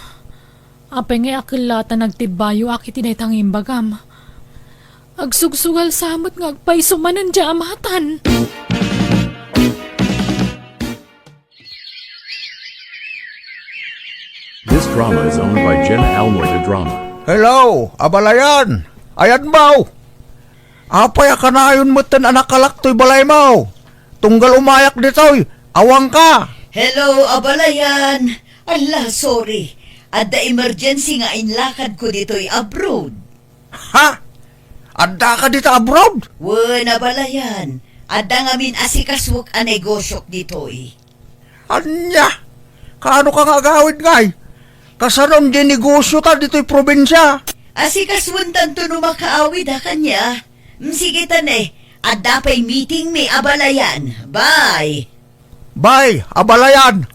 apay ngay a kella ta nagtibbayoak iti dayta nga imbagam? Agsugsugal sa met nga agpayso manen diay amatan. This drama is owned by Jenna Almoy the Drama. Hello, abalayan! Ayanmo! Apay a kanayon metten a nakalak toy balaymo? Tunggal umayak ditoy, awanka! Hello, abalayan! Ala, sorry. Adda emergency nga inlakadko ditoy abroad. Ha? Addaka dita abroad? Wen, abalayan. Adda ngamin asikasuek a negosyok ditoy. Ania? Kaano ka nga agawid ngay? Kasanon diay negosyo ta ditoy probinsia? Asikasuentanto no makaawid a kania. Mm, sige ta ne, adda pay meeting mi, abalayan. Bye! Bye, abalayan!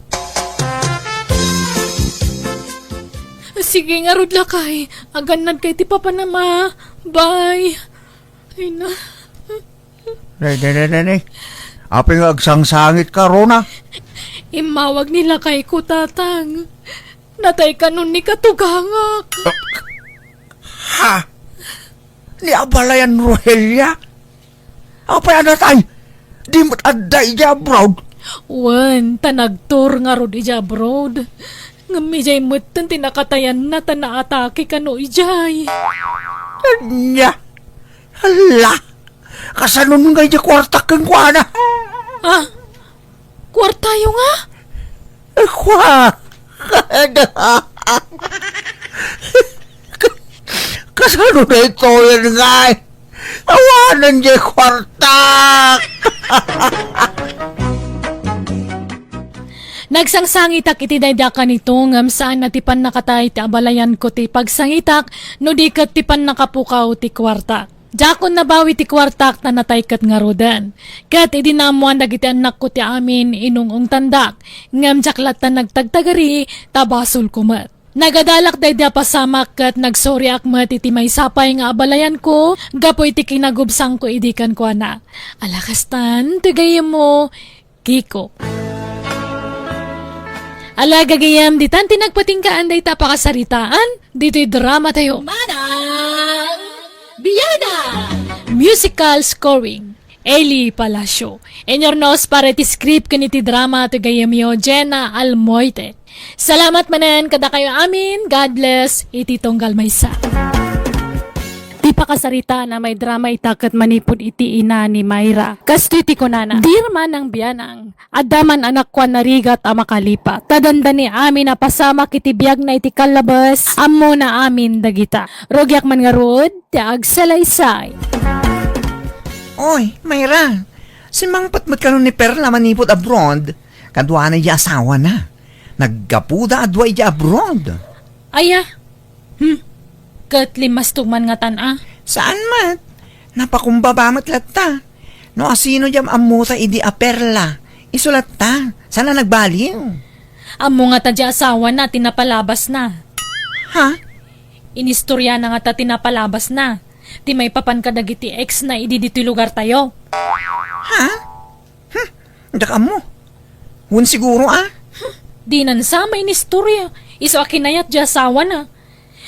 Sige ngarud lakay, agannadka iti papanam a. Bye! Ay na. Nay, nay, nay, nay, nay. Apay nga agsangsangitka, Rona? Immawag ni lakayko, Tatang. Natay kanon ni katugangak. Ha? Ni abalayan, Rogelia? Apay a natay? Di met adda idiay abroad? Wen, ta nagtour ngarud idiay abroad. Ngem idiay metten ti nakatayanna ta naatake kano idiay. Ania? Hala! Kasanon ngay diay kuartak kenkuana? Ah, kuartayo nga? Kua-, kasano daytoyen ngay? Awanen diay kuartak! Nagsangsangitak iti daydi a kanito, ngem saan a ti pannakatay ti abalayanko ti pagsangitak, no di ket ti pannakapukaw ti kuartak. Diakon nabawi ti kuartak ta natay ket ngaruden. Ket idi naammoan dagiti annakko ti amin, inung-ungtandak, ngem diak latta nagtagtagari ta basolko met. Nagadalak daydi a pasamak ket nagsoriak met iti maysa pay nga abalayanko gapu iti kinagubsangko idi kenkuana. Ala kastan, ti gayyemmo, Kiko. Ala gagayyem, ditan ti nagpatinggaan dayta a pakasaritaan ditoy drama tayo. Manang Biana! Musical scoring, Eli Palacio. Inurnos para iti script ken iti drama ti gayyemyo, Jenna Almoite. Salamat manen kadakayo amin. God bless iti tunggal maysa. Ti pakasaritaan a may drama ita ket manipud iti ina ni Myra. Kastoy ti kunana, "Dear Manang Bianang, adda man a nakuan a rigat a makalipat. Ta dandani amin a pasamak iti biagna iti kallabes, ammona amin dagita. Rugiak man ngarud ti agsalaysay." Oy, Myra, simmangpet met kano ni Perla manipud abroad? Kaduana idiay asawana. Naggapuda a dua idiay abroad. Aya? Hmm. Ket limmastog man ngatan a? Saan met? Napakumbaba met latta. No asino diay ammota idi a Perla, isu latta. Saan a nagbaliw? Ammo ngata diay asawana ti napalabasna. Ha? Inistoriana ngata ti napalabasna. Ti maipapan kadagiti ex na idi ditoy lugartayo. Ha? Hmm, diak ammo. Wen siguro a? Hmm, dinan sa mainistorya. Isu a kinayat diay asawana.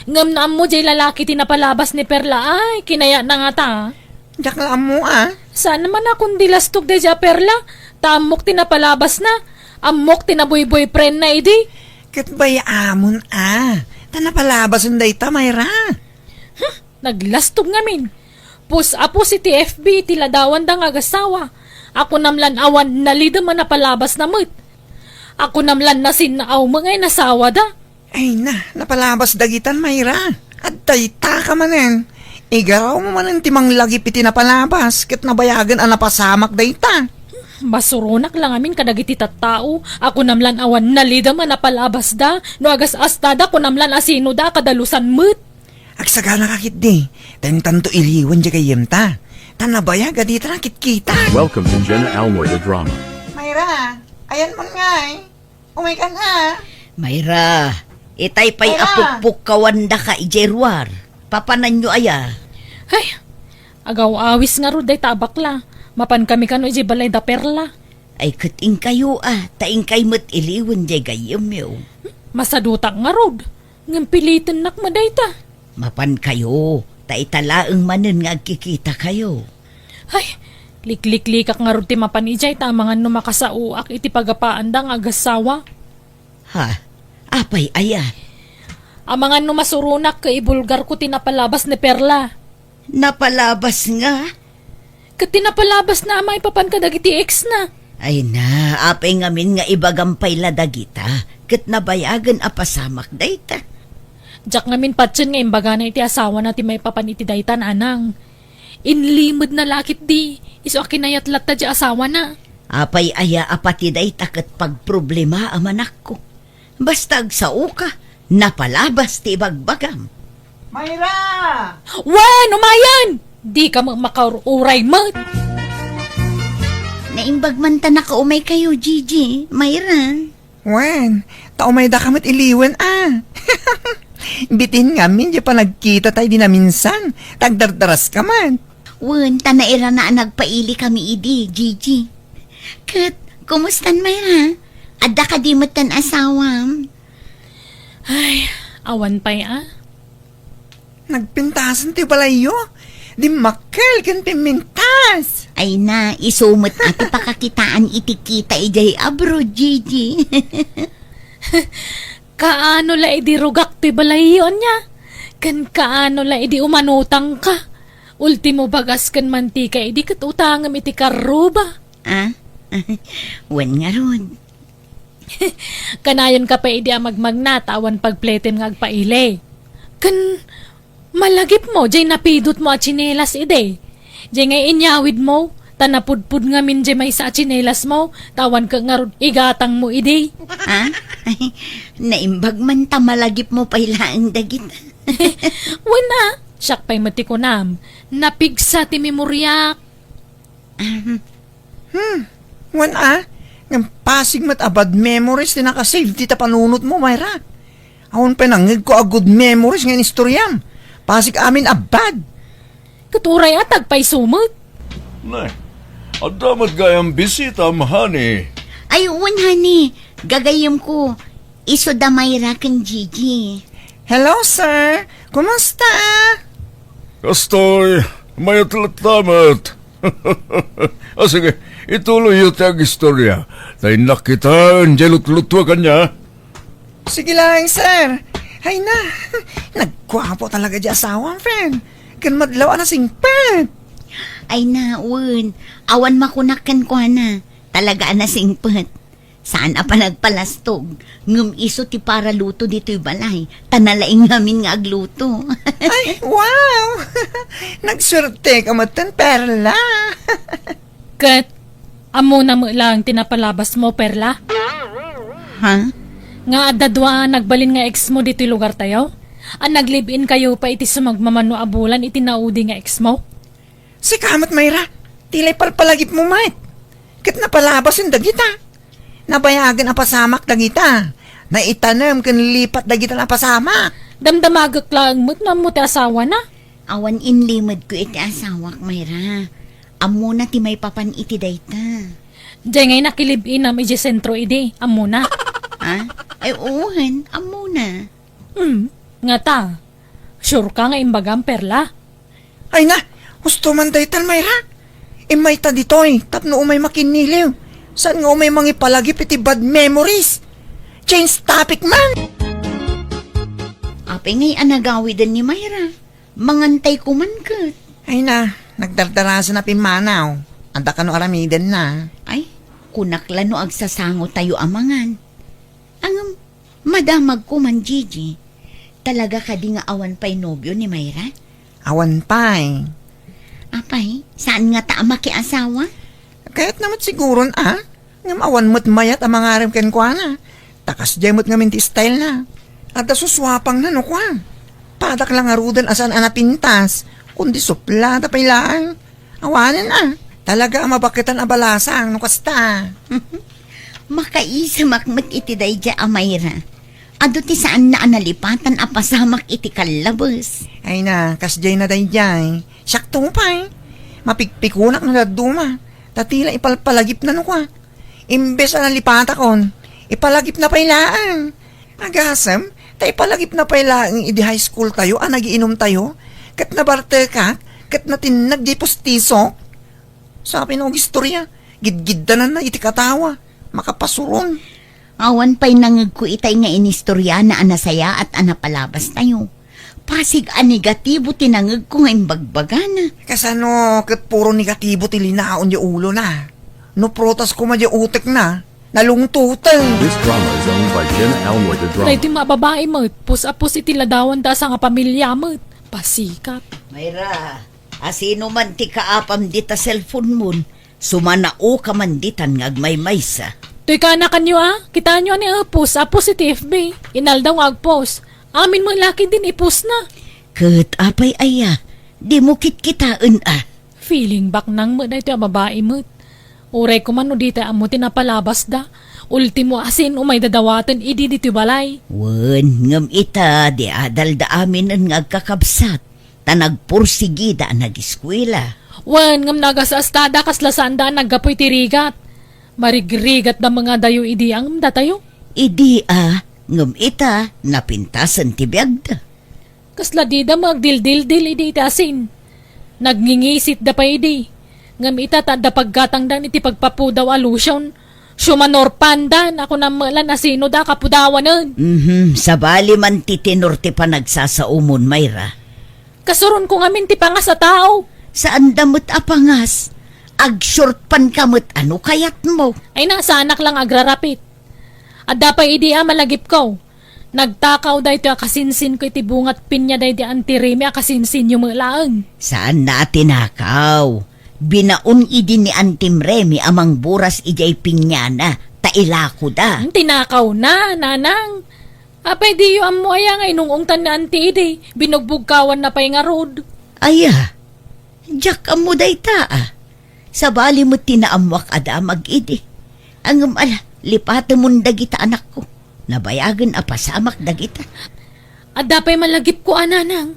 Ngem no ammo diay lalaki ti napalabas ni Perla ay, kinayatna ngata. Diak la ammo a. Saan man a kundi lastog daydiay a Perla, ta ammok ti napalabasna. Ammok ti naboy-boyfriendna idi. Ket bay-amon a. Ta napalabasen dayta, Myra. Hmm, naglastog ngamin. Pus a pus iti F B ti ladawanda nga agasawa. Akunam lan awan nalidem a napalabasna met. Akunam lan nasinnaaw met nga inasawada. Ay na, napalabas dagitan, Myra. Adda itaka manen. Igarawmo manen ti manglagip iti napalabas ket nabayagen a napasamak dayta. Masuronak la ngamin kadagiti tattao a kunam lan awan nalidem a napalabasda, no agas-astada kunam lan a sinoda a kadalusan met. Agsaganaka ketdi, ta intanto iliwen diay gayyemta. Ta nabayag a dita nakitkita. Welcome to Jenna Almoy the Drama. Mayra, ayanmon ngay. Umaykan a. Mayra, itay pay a Mayra! Pukpukkawandaka idiay ruar. Papananyo aya? Ay, agaw-awis ngarud dayta a bakla. Mapankami kano idiay balay da Perla. Ay, ket inkayo a, ta inkay met iliwen diay gayyemyo. Masadutak ngarud. Ngem pilitennak met dayta. Mapankayo, ta ita laeng manen nga agkikitakayo. Ay, likliklikak ngarud ti mapan idiay ta amangan no makasaoak iti pagapaanda nga agassawa. Ha? Apay aya? Amangan no masuronak ket ibulgarko ti napalabas ni Perla. Napalabas nga? Ket ti napalabasna a maipapan kadagiti ex na. Ay na, apay ngamin nga ibagam pay la dagita, ket nabayagen a pasamak dayta. Diak ngamin patien nga imbagana iti asawana ti maipapan iti dayta, nanang. Inlimedna la ketdi, isu a kinayat latta ti asawana. Apay aya a pati dayta ket pagproblemaam a manakko. Basta agsaoka, napalabas ti ibagbagam. Mayra! Wen, umayen! Dika met makaur-uray met. Naimbag man ta nakaumaykayo, Gigi, Mayra. Wen, ta umaydaka met iliwen a. Bitin ngamin diay panagkitata idi naminsan, ta agdardaraska met. Wen, ta nairana a nagpailikami idi, Gigi. Ket, kumustan, Mayra? Adda kadi met ti asawam? Ay, awan pay a. Nagpintasen ti balayyo. Dimmakkel ken pimmintas. Ay na, isu met a ti pakakitaan iti kita idiay abroad, Gigi. Kaano la idi rugak ti balayyo, ania? Ken kaano la idi umanutangka? Ultimo, bagas ken mantika idi ket utangem iti karruba. Ah? Wen ngarud. Kanayonka pay idi a magmagna ta awan pagpletem nga agpaili. Ken malagipmo diay napidotmo a tsinelas idi. Diay ngay inyawidmo, ta napudpod ngamin diay maysa a tsinelasmo, ta awan ket ngarud igatangmo idi. Ha? Naimbag man ta malagipmo pay laeng dagita. Wen a, siak pay met ti kunam, napigsa ti memoriak. Ahem. Hmm, wen a, ngem pasig met a bad memories ti nakasave dita panunotmo, Mayra. Awan pay nangngegko a good memories nga inistoriam. Pasig amin a bad. Ket uray a, agpayso met. Nay, adda met gayam bisitam, honey. Ay, wen, honey. Gagayyemko, isu da Mayra ken Gigi. Hello, sir. Kumusta? Kastoy, mayat latta met. Ah, sige, ituloyyo ti agistorya. Ta innak kitaen diay lutlutuak ania. Sige laeng, sir. Ay na, nagguapo talaga diay asawam, friend. Ken madlaw a nasingpet. Ay na, wen. Awan makunak kenkuana. Talaga a nasingpet. Saan a panagpalastog, ngem isu ti paraluto ditoy balay, ta nalaing ngamin nga agluto. Ay, wow! Nagsuerteka metten, Perla. Ket, ammona met laeng ti napalabasmo, Perla? Ha? Nga adda dua a nagbalin nga ex mo ditoy lugartayo? A nag-live-in kayo pay iti sumagmamano a bulan iti naudi nga ex mo? Sika met, Mayra, ti lay palpalagipmo met. Ket napalabasen dagita. Nabayagen a pasamak dagita. Naitanem ken lipat dagita a pasamak. Damdamagek laeng met no ammo ti asawana. Awan inlimedko iti asawak, Mayra. Ammona ti maipapan iti dayta. Diay ngay nakilive-inam idiay sentro idi, ammona. Ha? Ay, wen, ammona. Hmm, ngata. Sure ka nga imbagam, Perla? Ay na, husto man daytan, Mayra. Immayta ditoy tapno umay makinniliw. Saan nga umay mangipalagip iti bad memories? Change topic man! Apay ngay a nagawiden ni Mayra? Mangantay ko man ket. Ay na, nagdardarasen a pimmanaw. Adda kano aramidenna. Ay, kunak la no agsasangotayo a mangan. Ngem, madamagko man, Gigi. Talaga kadi nga awan pay nobio ni Myra? Awan pay. Apay, saan ngata a makiasawa? Kayatna met siguron, a? Ngem awan met mayat a mangarem kenkuana. Ta kasdiay met ngamin ti stylena. Adda susuapangna no kua. Padak la ngaruden a saan a napintas, kundi suplada pay laeng. Awanen, a. Talaga a mabaketan a balasang no kasta. Makaisemak met iti daydiay a Myra. Adu ti saanna a nalipatan a pasamak iti kallabes. Ay na, kasdiay na daydiay. Siak to pay. Mapikpikunak no dadduma. Ta tila ipalpalagipna no kua. Imbes a nalipatakon, ipalagipna pay laeng. Agasem, ta ipalagipna pay laeng idi high school tayo a nagiinum tayo, ket nabartekak, ket natinnag diay pustisok. Sapay no agistorya, gidgiddananna iti katawa, makapasuron. Awan pay nangegko itay nga inistoriana a nasayaat a napalabas tayo. Pasig a negatibo ti nangegko nga imbagbagana. Kasano ket puro negatibo ti linaon ti ulona? No prutas koma ti utekna, nalungtoten. This drama is owned by Jenna Almoy the Drama. Daytoy nga babai met, pus a pus iti ladawanda a sangapamilia met. Pasikat. Myra, asino man ti kaapam dita cellphone mon? Sumanaoka man ditan nga agmaymaysa. Toy kaanakanyo a, kitaenyo a ni Epus a post iti F B. Inaldaw nga agpost. Amin met la ketdin ipostna. Ket apay aya, dimo kitkitaen a? Feeling baknang met daytoy a babai met. Uray koma no dita ammo ti napalabasda. Ultimo a saan umayda dawaten idi ditoy balay. Wen, ngem ita, di adalda aminen nga agkakabsat. Ta nagpursigida a nagiskuela. Wen, ngem nagasastada kasla saanda a naggapu iti rigat. Marigrigatda met nga adayo idi a ngem datayo. Idi a, ngem ita, napintasen ti biagda. Kasla dida met agdildildil idi iti asin. Nagngingisitda pay idi. Ngem ita, ta adda paggatangdan iti pagpapudaw a lotion. Siumanor pandan, a kunam met la no sinoda a kapudawanen. Mhm, sabali man ti tenor ti panagsasaomon, Myra. Kasuronko ngamin ti pangas a tao. Saanda met a pangas. Agshort panka met a no kayatmo. Ay na, saanak la nga agrarapit. Adda pay idi a malagipko. Nagtakaw daytoy a kasinsinko iti bungat pinia daydi Auntie Remy a kasinsinyo met laeng. Saanna a tinakaw. Binaon idi ni Auntie Remy a mangburas idiay piniana, ta ilakoda. Hmm, tinakawna, nanang. Apay diyo ammo aya nga inung-ungtan ni Auntie idi, binugbugkawanna pay ngarud. Aya, diak ammo dayta a. Sabali met ti naammoak a damag idi. Ngem ala, lipatemon dagita anakko. Nabayagen a pasamak dagita. Adda pay malagipko a nanang.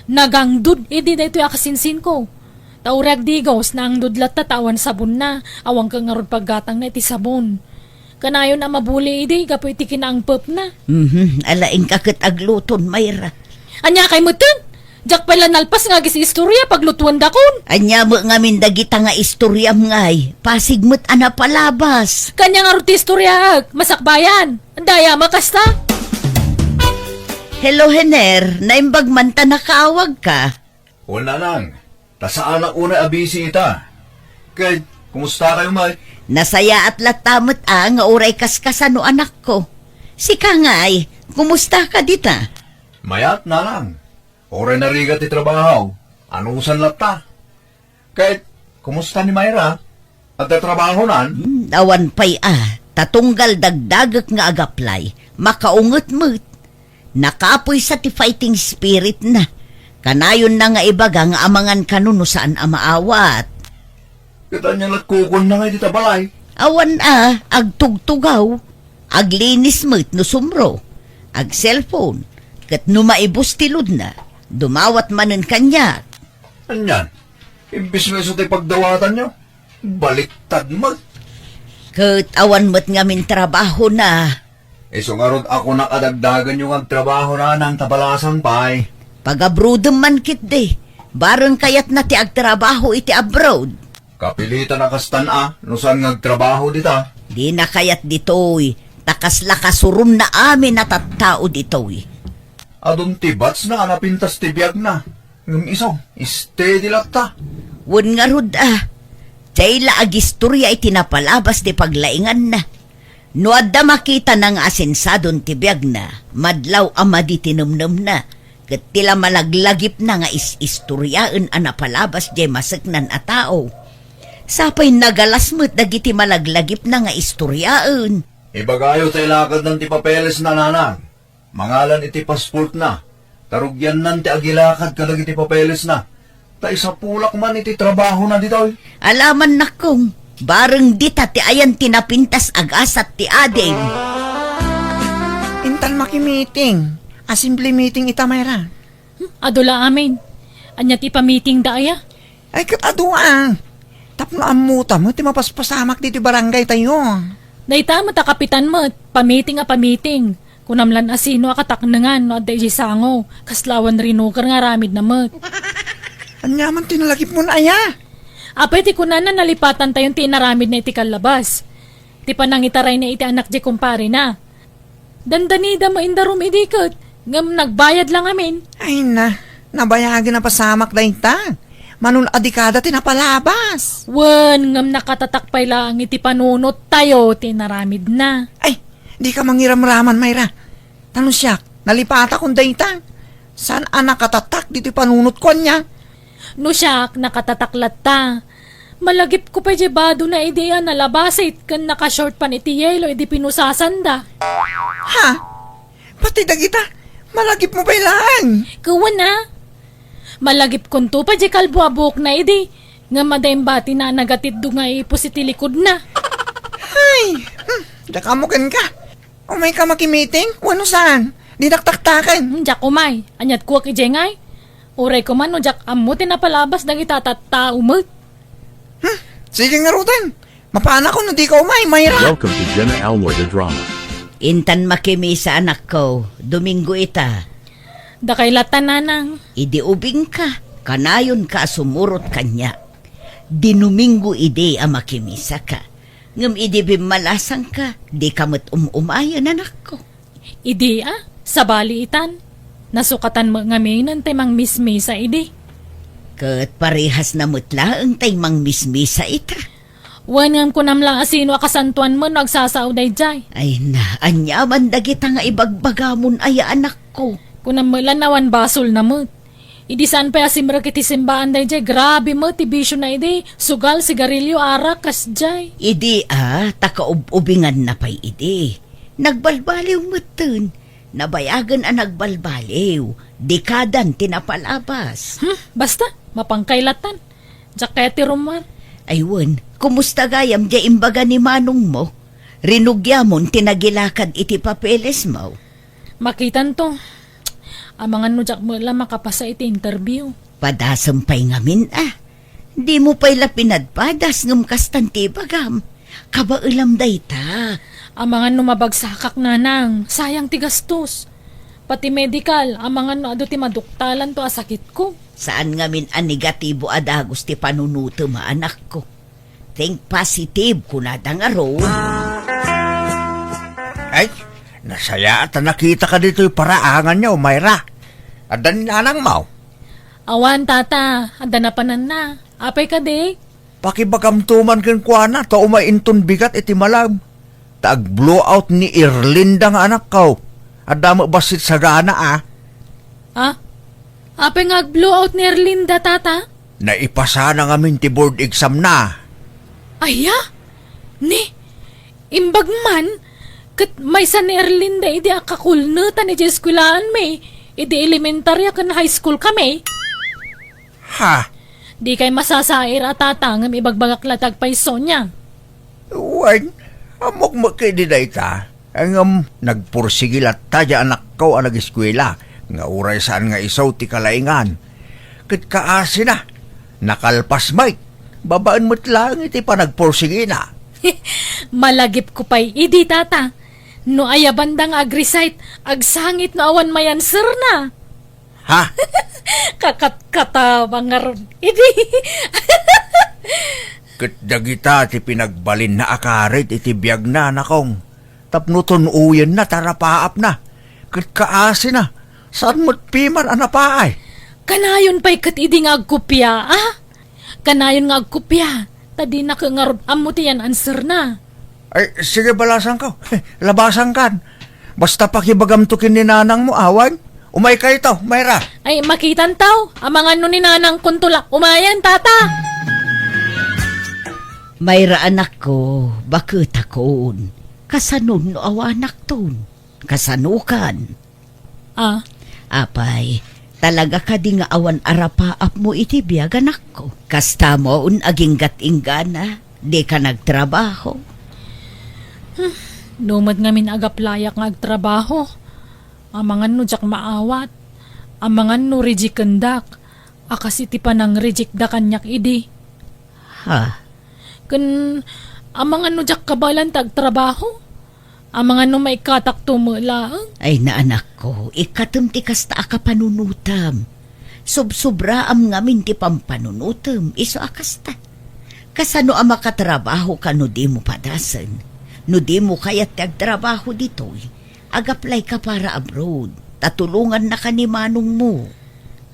Nagangdud idi daytoy a kasinsinko. Ta uray agdigos, naangdud latta ta awan sabonna, awan ket ngarud paggatangna iti sabon. Kanayon a mabuli idi gapu iti kinaangpepna. Mhm, ala inka ket agluton, Myra. Ania kay metten? Diak pay la nalpas nga agis-istorya paglutuendakon. Ania met ngamin dagita nga istoriam ngay? Pasig met a napalabas. Kania ngarud ti istoryaek, masakbayan. Dayta met kasta. Hello, Hener. Naimbag man ta nakaawagka. O, nanang, ta saanak unay a busy ita. Ket, kumusta kayo, May? Nasayaat latta met a nga uray kaskasano anakko. Sika ngay, kumusta ka dita? Mayat, nanang. Uray narigat ti trabaho. Anusan latta. Ket, kumusta ni Myra? Adda trabahonan? Hmm, awan pay a, ta tunggal dagdagek nga agaplay, makaunget met. Nakapuysa ti fighting spirit na. Kanayonna nga ibaga nga amangan kano no saan a maawat. Ket ania lat kukuanna nga iti ta balay? Awan a, agtugtugaw. Aglinis met no sumro. Ag-cellphone. Ket no maibus ti load na, dumawat manen kaniak. Anian? Imbes nga isu ti pagdawatanyo, baliktad met. Ket awan met ngamin trabahona. Isu ngarud a kunak a dagdaganyo nga agtrabaho, nanang, ta balasang pay. Pagabrodem man ketdi, bareng kayatna ti agtrabaho iti abroad. Kapilitan a kastan a, no saan nga agtrabaho dita. Dina kayat ditoy, ta kasla kasuronna amin a tattao ditoy. Adun ti batchna a napintas ti biagna. Ngem isu, steady latta. Wen ngarud a, diay la agistorya iti napalabas ti paglainganna. No adda makitana nga asensadon ti biagna, madlaw a madi ti nemnemna, ket ti la malaglagipna nga is-istoriaen a napalabas diay maseknan a tao. Sapay nagalas met dagiti malaglagipna nga istoriaen. Ibagayo ta ilakadnan ti papelesna, nanang. Mangalan iti pasportna, ta rugiannan ti agilakad kadagiti papelesna, ta isapulak man iti trabahona ditoy. Alaman, nakkong, bareng dita ti ayan ti napintas a gasat ti adim. Intan makimiting. Assembly meeting ita, Mayra. Hmm, adu la amin. Ania ti pamitingda aya? Ay, ket adu a. Tapno ammota met ti mapaspasamak ditoy barangay tayo. Dayta met a kapitan met, pamiting a pamiting. Kunam lan a sino a kataknengan no adda idiay sango, kasla awan rinuker nga aramidna met. Ania man ti nalagipmon aya? Apay ti kunana, nalipatantayon ti inaramidna iti kallabas. Ti panangitarayna iti anak diay kumparena. Dandanida met indarum idi ket, ngem nagbayad la ngamin. Ay na, nabayagen a pasamak dayta. Manun-adi kada ti napalabas. Wen, ngem nakatatak pay laeng iti panunottayo ti inaramidna. Ay, dika mangiramraman, Mayra. Ta no siak, nalipatakon dayta. Saan a nakatatak ditoy panunotko, ania? No siak, nakatatak latta. Malagipko pay diay badona idi a nalabasit ken nakashort pan iti yelo idi pinusasanda. Ha? Pati dagita, malagipmo pay laeng? Ket wen a. Malagipkonto pay diay kalbo a buokna idi, ngem adda imbatina a nagatitdo nga ipus iti likodna. Hay! Hmm, diak ammo kenka. Umayka makimiting? Wenno saan? Dinak taktaken. Hmm, diak umay. Aniat kuak idiay ngay? Uray koma no diak ammo ti napalabas dagita tattao met. Hmm, sige ngaruden. Mapanakon no dika umay, Mayra. Welcome to Jenna Almoy the Drama. Intan makimisa, anakko. Domingo ita. Dakay latta, nanang. Idi ubingka, kanayonka a sumurot kaniak. Dinomingo idi a makimisaka. Ngem idi bimmalasangka, dika met um-umayen, anakko. Idi a, sabali itan. Nasukatan met ngaminen tay mangmismisa idi. Ket parehasna met laeng tay mangmismisa ita. Wen, ngem kunam la a sino a kasantoan met no agsasao daydiay. Ay na, aniaman dagita nga ibagbagamon aya, anakko. Kunam met la awan basolna met. Idi saan pay a simrek iti simbaan daydiay, grabe met ti bisiona idi, sugal, sigarilio, arak, kasdiay. Idi a, ta kaub-ubinganna pay idi. Nagbalbaliw metten. Nabayagen a nagbalbaliw. Dekadan ti napalabas. Hmm, basta, mapangkay latan. Diak kayat ti rummuar. Ay wen, kumusta gayam diay imbaga ni manongmo? Rinugiamon ti nagilakad iti papelesmo? Makitanto. Amangan no diak met la makapasa iti interview. Padasem pay ngamin a. Dimo pay la pinadpadas ngem kastan ti ibagam. Kabaelam dayta. Amangan no mabagsakak, nanang, sayang ti gastos. Pati medical, amangan no adu ti maduktalanto a sakitko. Saan ngamin a negatibo a dagus ti panunotem a, anakko. Think positive, kunada ngarud. Ay, nasayaat a nakitaka ditoy paraanganyo, Mayra. Adda ni nanangmo? Awan, tata. Adda napananna. Apay kadi? Pakibagamto man kenkuana ta umay inton bigat iti malem. Ta ag-blowout ni Erlinda nga anakko. Adda met bassit sagana a. Ah? Apay nga ag-blowout ni Erlinda, tata? Naipasana ngamin ti board exam na. Aya? Ni, imbag man, ket maysa ni Erlinda idi a kakulnetan idiay eskuelaan mi, idi elementaria ken high school kami. Ha? Dikay masasair a tata ngem ibagbagak la ti agpayso niya. Wen, ammok met kadi dayta. Ngem nagpursigi latta diay anakko a nageskuela nga uray saan nga isu ti kalaingan. Ket kaasina, nakalpas met. Babaen met laeng iti panagpursigina. Malagipko pay idi, tata. No aya banda nga ag-recite, agsangit no awan may answerna. Ha? Kakatkatabang ngarud idi. Ket dagita ti pinagbalinna a karit iti biagna, anakong, tapno tun-oyenna ta rapaapna. Ket kaasina, saan met piman a napaay. Kanayon pay ket idi nga agkopia, a? Kanayon nga agkopia, ta dinak ngarud ammo ti yan answerna. Ay, sige, balasanko. Labasankan. Basta pakibagamto ken ni nanangmo, awan. Umaykayto, Mayra. Ay, makitanto. Amangan no ni nanangkonto la umayen, tata. Mayra, anakko, baketakon. Kasanon no awanakton? Kasanokan? Ah. Apay, talaga kadi nga awan arapaapmo iti biag, anakko? Kasta mon aginggat-inggana, dika nagtrabaho? Hmm, no met ngamin agaplayak nga agtrabaho, amangan no diak maawat, amangan no rejectendak, a kas iti panang-rejectda kaniak idi. Ha? Ken amangan no diak kabaelan ti agtrabaho? Amangan no maikkatakto met laeng? Ay, naanakko, ikkatem ti kasta a kapanunotem. Sobsobraam ngamin ti pampanunotem, isu a kasta. Kasano a makatrabahoka no dimo padasen? No dimo kayat ti agtrabaho ditoy, agaplayka para abroad, ta tulongannaka ni manongmo.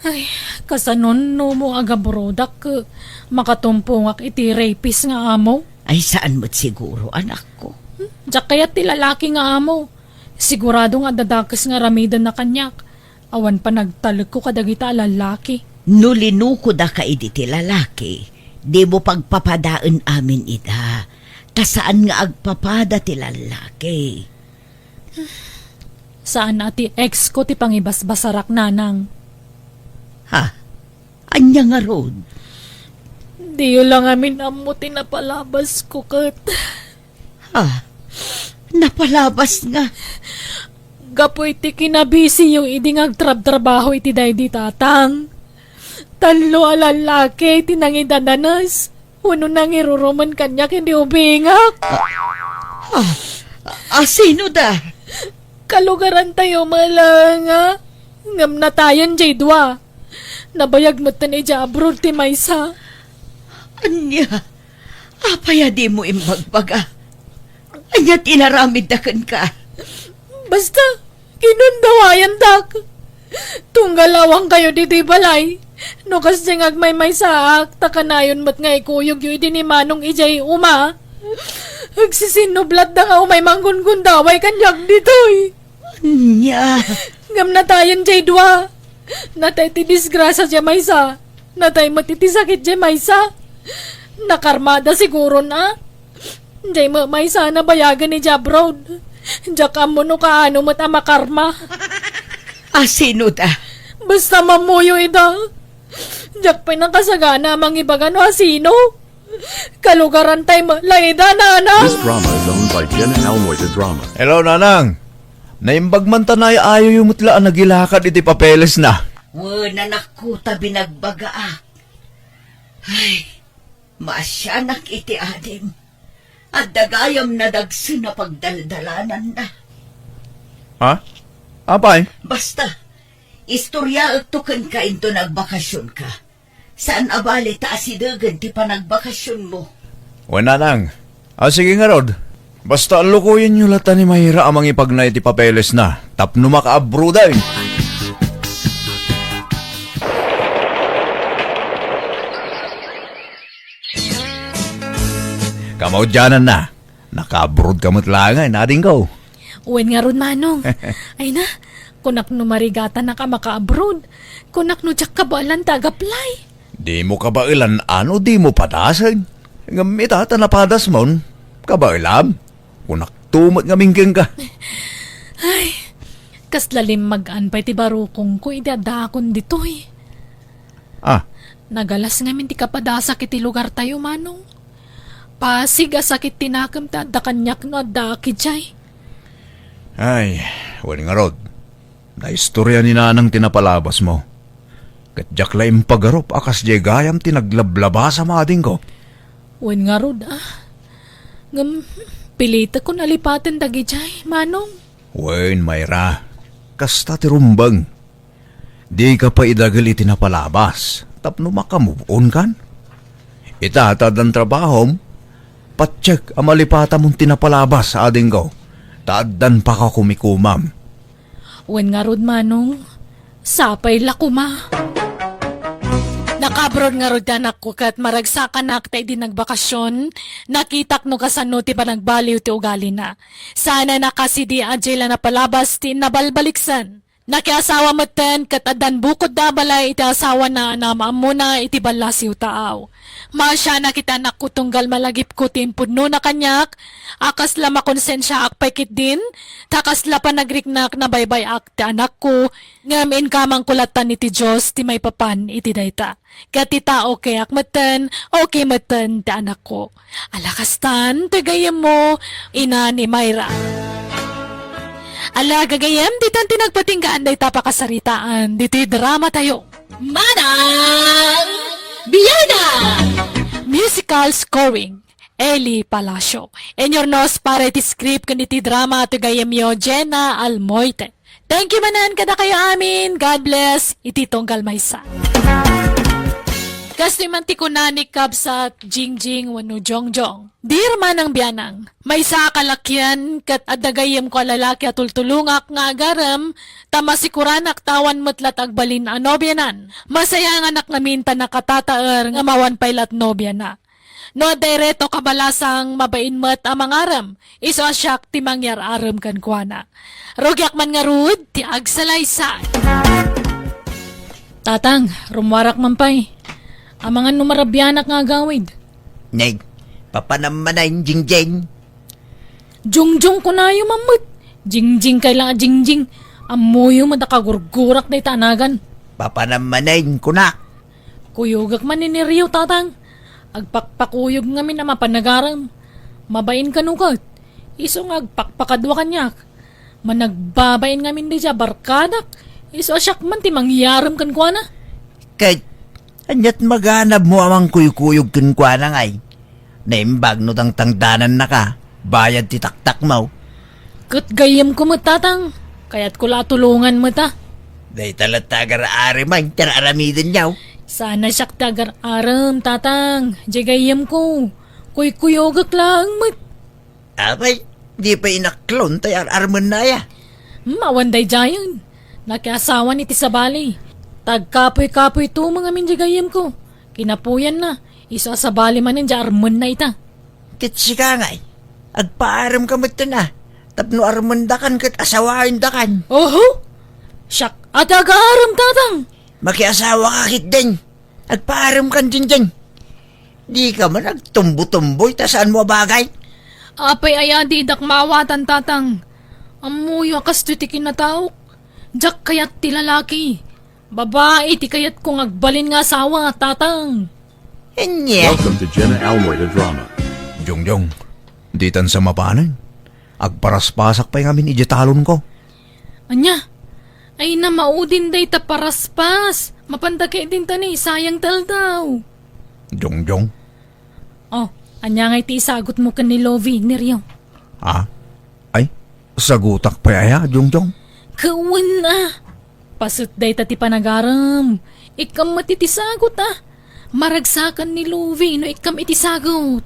Ay, kasanon no mo agabrodak ket makatumpongak iti rapist nga amo? Ay, saan met siguro, anakko. Hmm, diak kayat ti lalaki nga amo. Sigurado nga adda dakes nga aramidenna kaniak. Awan panagtalekko kadagita a lalaki. No linukodaka idi ti lalaki, dimo pagpapadaen amin ida, ta saan nga agpapada ti lalaki. Saan a ti ex ko ti pangibasbasarak, nanang. Ha? Ania ngarud? Diyo la ngamin ammo ti napalabas ko ket. Ha? Napalabas nga? Gapu iti kinabisiyo idi nga agtrabtrabaho iti daydi tatang. Tallo a lalaki ti nangidadanes. Wenno nangirurumen kaniak idi ubingak. Ah, ah, sino da? Kalugarantayo met laeng, ngem natayen jay dua. Nabayag metten idiay abroad ti maysa. Ania? Apay a dimo imbagbaga? Ania ti inaramidda kenka? Basta, kinundawayandak. Tunggal awankayo ditoy balay. No kasdiay nga agmaymaysaak, ta kanayon met nga ikuyogyo idi ni Manong idiay uma. Agsisinublatda nga umay manggungundaway kaniak ditoy. Ania? Ngem natayen jay dua. Natay ti disgrasia diay maysa. Natay met iti sakit diay maysa. Nakarmada siguron a. Diay met maysa a nabayagen idiay abroad. Diak ammo no kaano met a makarma. A sino da? Basta mammuyo ida. Diak pay nakasagana a mangibaga no a sino. Kalugarantay met la ida, nana. This drama is owned by Jen and Almoy the Drama. Hello, Nanang. Naimbag man ta naay-ayoyo met la a nagilakad iti papelesna. Wen, anakko, ta binagbagaak. Ay, maasianak iti adim. Adda gayam nadagsen a pagdaldalananna. Ha? Apay? Basta, istoriaekto kenka inton agbakasionka. Saan a bale ta asidegen ti panagbakasionmo. Wen, Nanang. A, sige ngarud. Basta lukoyenyo latta ni Mayra a mangipagna iti papelesna tapno makaabroad ay. Kamaudiananna, nakaabroad ka met laeng, adingko. Wen ngarud, Manong. Ay na, kunak no marigatanak a makaabroad. Kunak no diak kabaelan ti agaplay. Dimo kabaelan a no dimo padasen. Ngem ita ta napadasmon, kabaelam. Kunakto met ngamin kenka. Ay, kasla limmag-an pay ti barukongko idi addaakon ditoy. Ah. Nagalas ngamin ti kapadasak iti lugartayo, Manong. Pasig a sakit ti nakem ti adda kaniak no addaak idiay. Ay, wen ngarud, naistoria ni Nanang ti napalabasmo. Ket diak la impagarup a kasdiay gayam ti naglablabasam, adingko. Wen ngarud, ah. Ngem, pilitekon a lipaten dagidiay, Manong. Wen, Mayra, kasta ti rumbeng. Dika pay idagel iti napalabas tapno maka-move on kan. Ita ta addan trabahom, patiek a malipatamon ti napalabas, adingko, ta addan pakakumikomam. Wen ngarud, Manong, sapay la koma. Nakaabroad ngarud ti anakko ket maragsakanak ta idi nagbakasyon, nakitak no kasano ti panagbaliw ti ugalina. Saan a nakasidi a diay la napalabas ti nabalbaliksan. Nakiasawa metten ket addan bukodda a balay iti asawana a naam-ammona iti ballasiw taaw. Maasianak iti anakko tunggal malagipko ti impudnona kaniak, a kasla makonsensiaak pay ketdin, ta kasla panagriknak nabaybay-ak ti anakko, ngem inkamangko lattan iti Dios ti maipapan iti dayta. Ket ita, okay-ak metten, okay metten ti anakko. Ala kastan, ti gayyemmo, ina ni Myra. Ala, gagayyem, ditan ti nagpatinggaan dayta pakasaritaan, ditoy drama tayo. Manang Biana! Musical scoring, Eli Palacio. Inyurnos para iti script ken iti drama ti gayyemyo, Jenna Almoite. Thank you manen kadakayo amin. God bless. Iti tunggal maysa. Kastoy man ti kuna ni Kabsat Jingjing wenno Jongjong. Dear Manang Bianang, maysa a kalakian ket adda gayyemko a lalaki a tultulongak nga agarem, ta masikuranak ta awan met la ti agbalin a nobianan. Masayanganak ngamin ta nakatataer nga awan pay la ti nobiana. No adda reto kabalasang mabain met a mangarem, isu a siak ti mangyar-arem kenkuana. Rugiak man ngarud ti agsalaysay. Tatang, rummuarak man pay. Amangan no marabianak nga agawid. Nay, papanam manen, Jingjing. Jongjong kunayo man met. Jingjing kay la a Jingjing. Ammoyo met a kagurgurak dayta a nagan. Papanam manen, kunak. Kuyogek man ni Nerio, Tatang. Agpakpakuyog ngamin a mapan agarem. Mabain kano ket. Isu nga agpakpakadua kaniak. Managbabain ngamin daydiay a barkadak. Isu a siak man ti mangyarem kenkuana. Ket, ania ti maganabmo a mangkuykuyog kenkuana ngay? Naimbag no tangtangdanannaka, bayad ti taktakmo. Ket gayyemko met, Tatang. Kayatko la a tulongan met a. Dayta latta agar-arem ti ar-aramidenyo. Saan a siak ti agar-arem, Tatang. Diay gayyemko. Kuykuyogek laeng met. Apay, di pay inaklon ti ar-armenna aya? Hmm, awan daydiayen. Nakiasawan iti sabali. Tagkapuy-kapuy tumeng amin diay gayyemko. Kinapuyanna, isu a sabali manen diay armenna ita. Ket sika ngay, agpaaremka metten a, tapno armendakan ket asawaendakan. Oho! Siak a ti agarem, Tatang! Makiasawaka ketdin. Agpaaremkan, Jingjing. Dika man agtumbo-tumboy ta saanmo a bagay. Apay aya didak maawatan, Tatang? Ammoyo a kastoy ti kinataok. Diak kayat ti lalaki. Babai ti kayatko nga agbalin nga asawa, Tatang. Ania? Welcome to Jenna Almoy, the drama. Jongjong, ditan sa mapanen. Agparaspasak pay ngamin idiay talonko. Ania? Ay, na maudin dayta paraspas. Mapanda ketdin ta ni, sayang ti aldaw. Jongjong. Oh, ania ngay ti isagutmo ken ni Lovie, Nerio? Ah? Ay, sagutak pay aya, Jongjong? Kawen a. Paset dayta ti panagarem. Ikkam met iti sagut a. Maragsakan ni Lovie no ikkam iti sagut.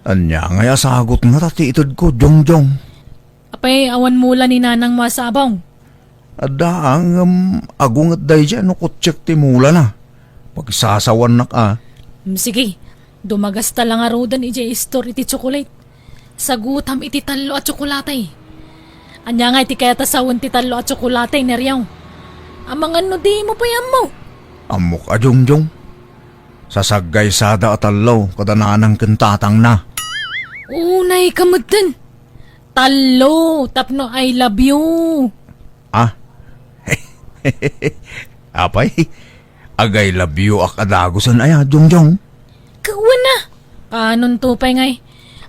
Ania ngay a sagut ngata ti itedko, Jongjong? Apay, awan mula ni nanangmo a sabong? Adda, ngem agunget daydiay no kutsiek ti mulana. Pagsasawannak a. Mm, sige, dumagasta la ngaruden idiay store iti tsokolate. Sagutam iti tallo a tsokolate. Ania ngay ti kayat a sawen ti tallo a tsokolate, Nerio? Amangan no dimo pay ammo. Ammok a, Jongjong. Sasaggaysada a tallo kada nanang ken tatangna. Unay ka metten. Tallo, tapno I love you. Ah? Apay, ag-I love you ak a dagusen aya, Jongjong? Kawen a. Kaanonto pay ngay?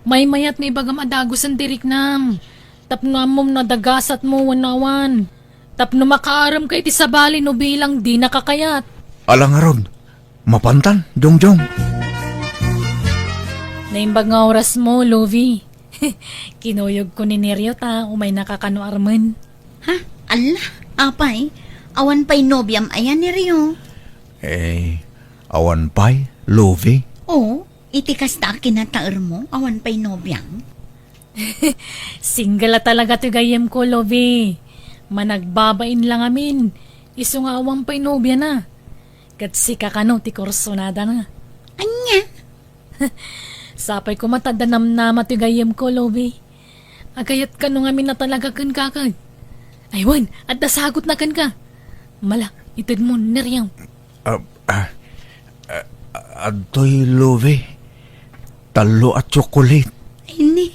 Maymayat nga ibagam a dagusen ti riknam. Tapno ammom no adda gasatmo wenno awan. Tapno makaaremka iti sabali no bilang dinaka kayat. Ala ngarud, mapantan, Jongjong. Naimbag nga orasmo, Lovie. Kinuyogko ni Nerio ta umaynaka kano armen. Ha? Alla, apay, awan pay nobiam aya, Nerio? Eh, awan pay, Lovie? Oo, iti kasta a kinataermo, awan pay nobiam. Single a talaga ti gayyemko, Lovie. Managbabain la ngamin. Isu nga awan pay nobiana. Ket sika kano ti kursunadana? Ania? Sapay koma ta adda namnama ti gayyemko, Lovi. Agayat kano ngamin a talaga kenka ket. Ay wen, adda sagutna kenka. Mala, itedmo, Neriaw. Ah, ah, ah, adtoy, Lovi. Tallo a tsokolate. Ay, ni,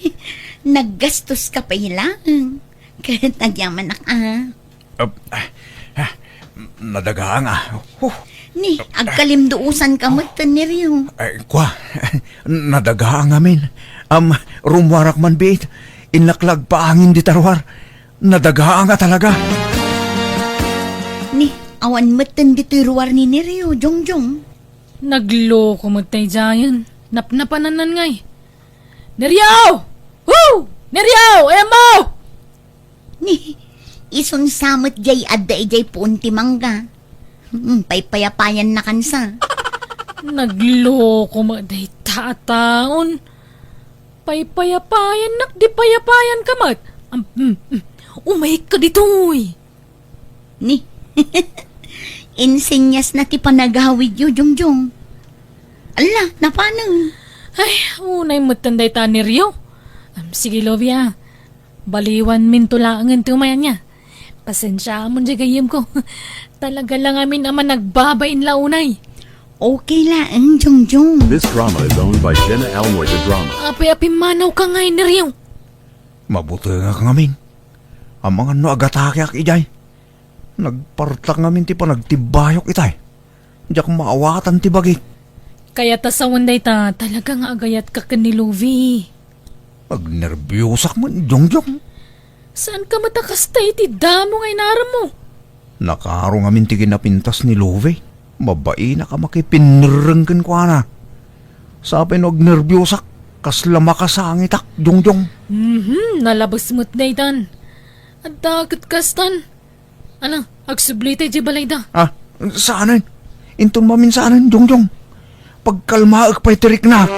naggastoska pay laeng. Ket agyamanak, ah. Ah, ah, ah, nadagaang, ah. Huh. Ni, agkalimduosanka met, Neriaw. Ay, kua, nadagaang amin. Am, rummuarak man biit. Innak la agpaangin dita ruar. Nadagaang a talaga. Ni, awan met ditoy ruar ni Neriaw, Jongjong. Nagloko met daydiayen. Napnapanannan ngay. Neriaw! Woo! Neriaw! Ayan mo! Ni, isunsa met jay adda idiay puon ti mangga. Hmm, paypayapayannakansa. Nagloko met dayta a taon. Paypayapayannak, di payapayanka met. Am, mm, mm. Umayka ditoy. Ni, insenyasna ti panagawidyo, Jongjong. Ala, napanen. Ay, unay met dayta, Neriaw. Am, sige, Lovi, ah. Baliwanminto laengen ti umayan niya. Pasensiaamon diay gayyemko. Talaga la ngamin a managbabain la unay. Okay laeng, Jongjong. This drama is owned by Jenna Almoy the Drama. Apay a pimmanawka ngay, Neriaw? Mabutengak ngamin. Amangan no agatakeak idiay. Nagpartak ngamin ti panagtibbayok itay. Diak maawatan ti bagik. Kayat a sawen dayta, talaga nga agayatka ken ni Lovi. Agnerbiosak met, Jongjong. Saanka met a kasta iti damo nga inarammo? Nakaro ngamin ti kinapintas ni Lovi. Mabainak a makipinnerreng kenkuana. Sapay no agnerbiosak, kasla makasangitak, Jongjong. Mhm, nalabes met daytan. Adda ket kastan. Ala, agsubli tay diay balayda. Ah, saanen? Inton maminsanen, Jongjong. Pagkalmaek pay ti rikna.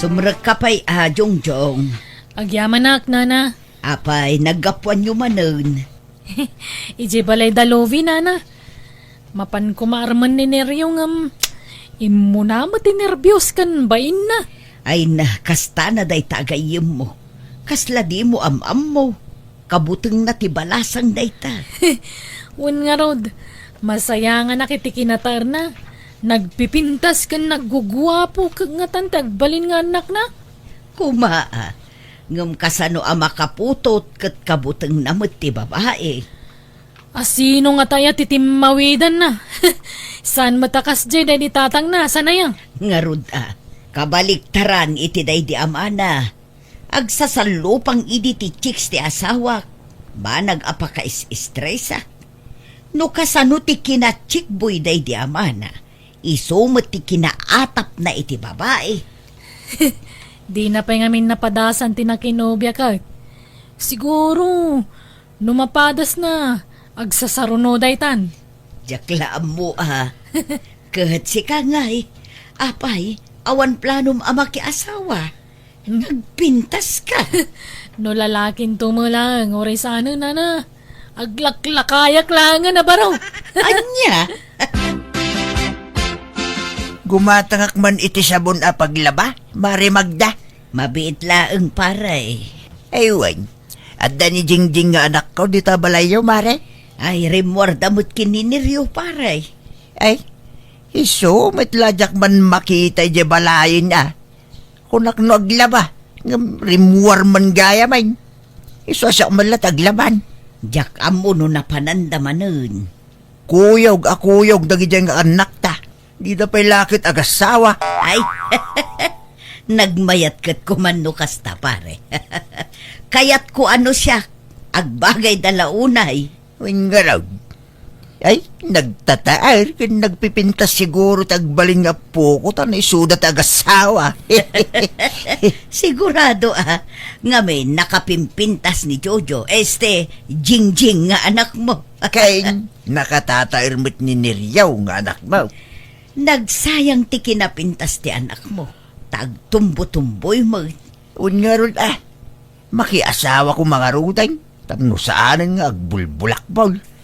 Sumrekka pay a, Jongjong. Agyamanak, nana. Apay, naggapuanyo manen. Idiay balayda, Lovi, nana. Mapan koma armen ni Neriaw ngem immuna met ti nerbios ken bainna. Ay na, kasta na dayta a gayyemmo. Kasla dimo am-ammo. Kabutengna ti balasang dayta. Wen ngarud, masayanganak iti kinataerna. Nagpipintas ken nagguguapo ket ngatan ti agbalin nga annakna. Koma, a, ngem kasano a makaputot ket kabutengna met ti babai? A, sino ngata aya ti timmawidanna? Saan met a kasdiay daydi tatangna, saan aya? Ngarud a, kabaliktaran iti daydi amana. Agsasallupang idi ti chicks ti asawak, banag a pakaes-estresak. No kasano ti kinachikboy daydi amana, isu met ti kinaatapna iti babai. Dina pay ngamin napadasan ti nakinobia ket. Siguro, no mapadasna, agsasaruno daytan. Diak la ammo a. Ket sika ngay, apay, awan planom a makiasawa? Nagpintaska. No lalakinto met laeng, uray saanen, nana. Aglaklakayak laengen a baro. Ania? Gumatangak man iti sabon a paglaba, Mare Magda. Mabiit laeng, pare. Ay, wen. Adda ni Jingjing nga anakko dita balayyo, Mare? Ay, rimmuarda met ken ni Nerio, pare. Ay, isu met la diak man makita idiay balayen a. Kunak no aglaba, ngem rimmuar man gayam. Isu a siak met la ti aglaban. Diak ammo no napananda manen. Kuyog a kuyog dagidiay nga annakta. Dida pay la ket agassawa. Ay, nagmayat ket koma no kasta, pare. Kayatko a no siak, agbagayda la unay. Wen ngarud. Ay, nagtataer ken nagpipintas siguro ti agbalin nga appoko ta no isuda ti agassawa. Sigurado a, ngamin nakapimpintas ni Jojo, este, Jingjing nga anakmo. Ken nakatataer met ni Neriaw nga anakmo. Nagsayang ti kinapintas ti anakmo, ta agtumbotumboy met. Wen ngarud a, makiasawa koma ngaruden, tapno saanen nga agbulbulakbol.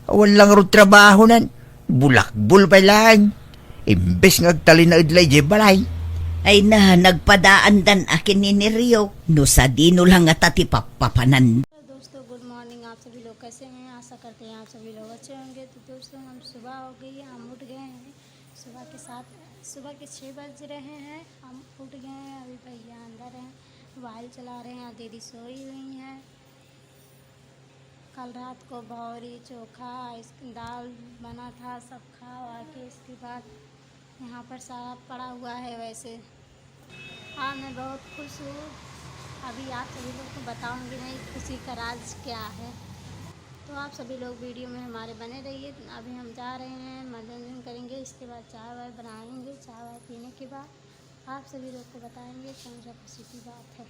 Awan la ngarud trabahonan. Bulakbol pay laeng. Imbes nga agtalinaed la idiay balay. Ay na, nagpadaandan a ken ni Nerio. No sadino la ngata ti pappapanan. Hello दोस्तों, good morning. आप सभी लोग कैसे हैं? आशा करते हैं आप सभी लोग अच्छे होंगे। तो दोस्तों, हम सुबह हो गई है, हम उठ गए हैं। सुबह के सात, सुबह के छः बज रहे हैं, हम उठ गए हैं। अभी भैया अंदर हैं, मोबाइल चला रहे हैं, दीदी सोई हुई हैं। कल रात को भौरी चोखा, इस, दाल बना था, सब खा वा के इसके बाद यहाँ पर सारा पड़ा हुआ है। वैसे हाँ, मैं बहुत खुश हूँ। अभी आप सभी लोग को बताऊँगी मैं इस खुशी का राज क्या है। तो आप सभी लोग वीडियो में हमारे बने रहिए। अभी हम जा रहे हैं, मनोरंजन करेंगे, इसके बाद चाय वाय बनाएंगे। चाय वाय पीने के बाद आप सभी लोग को बताएंगे कौन सा खुशी की बात है।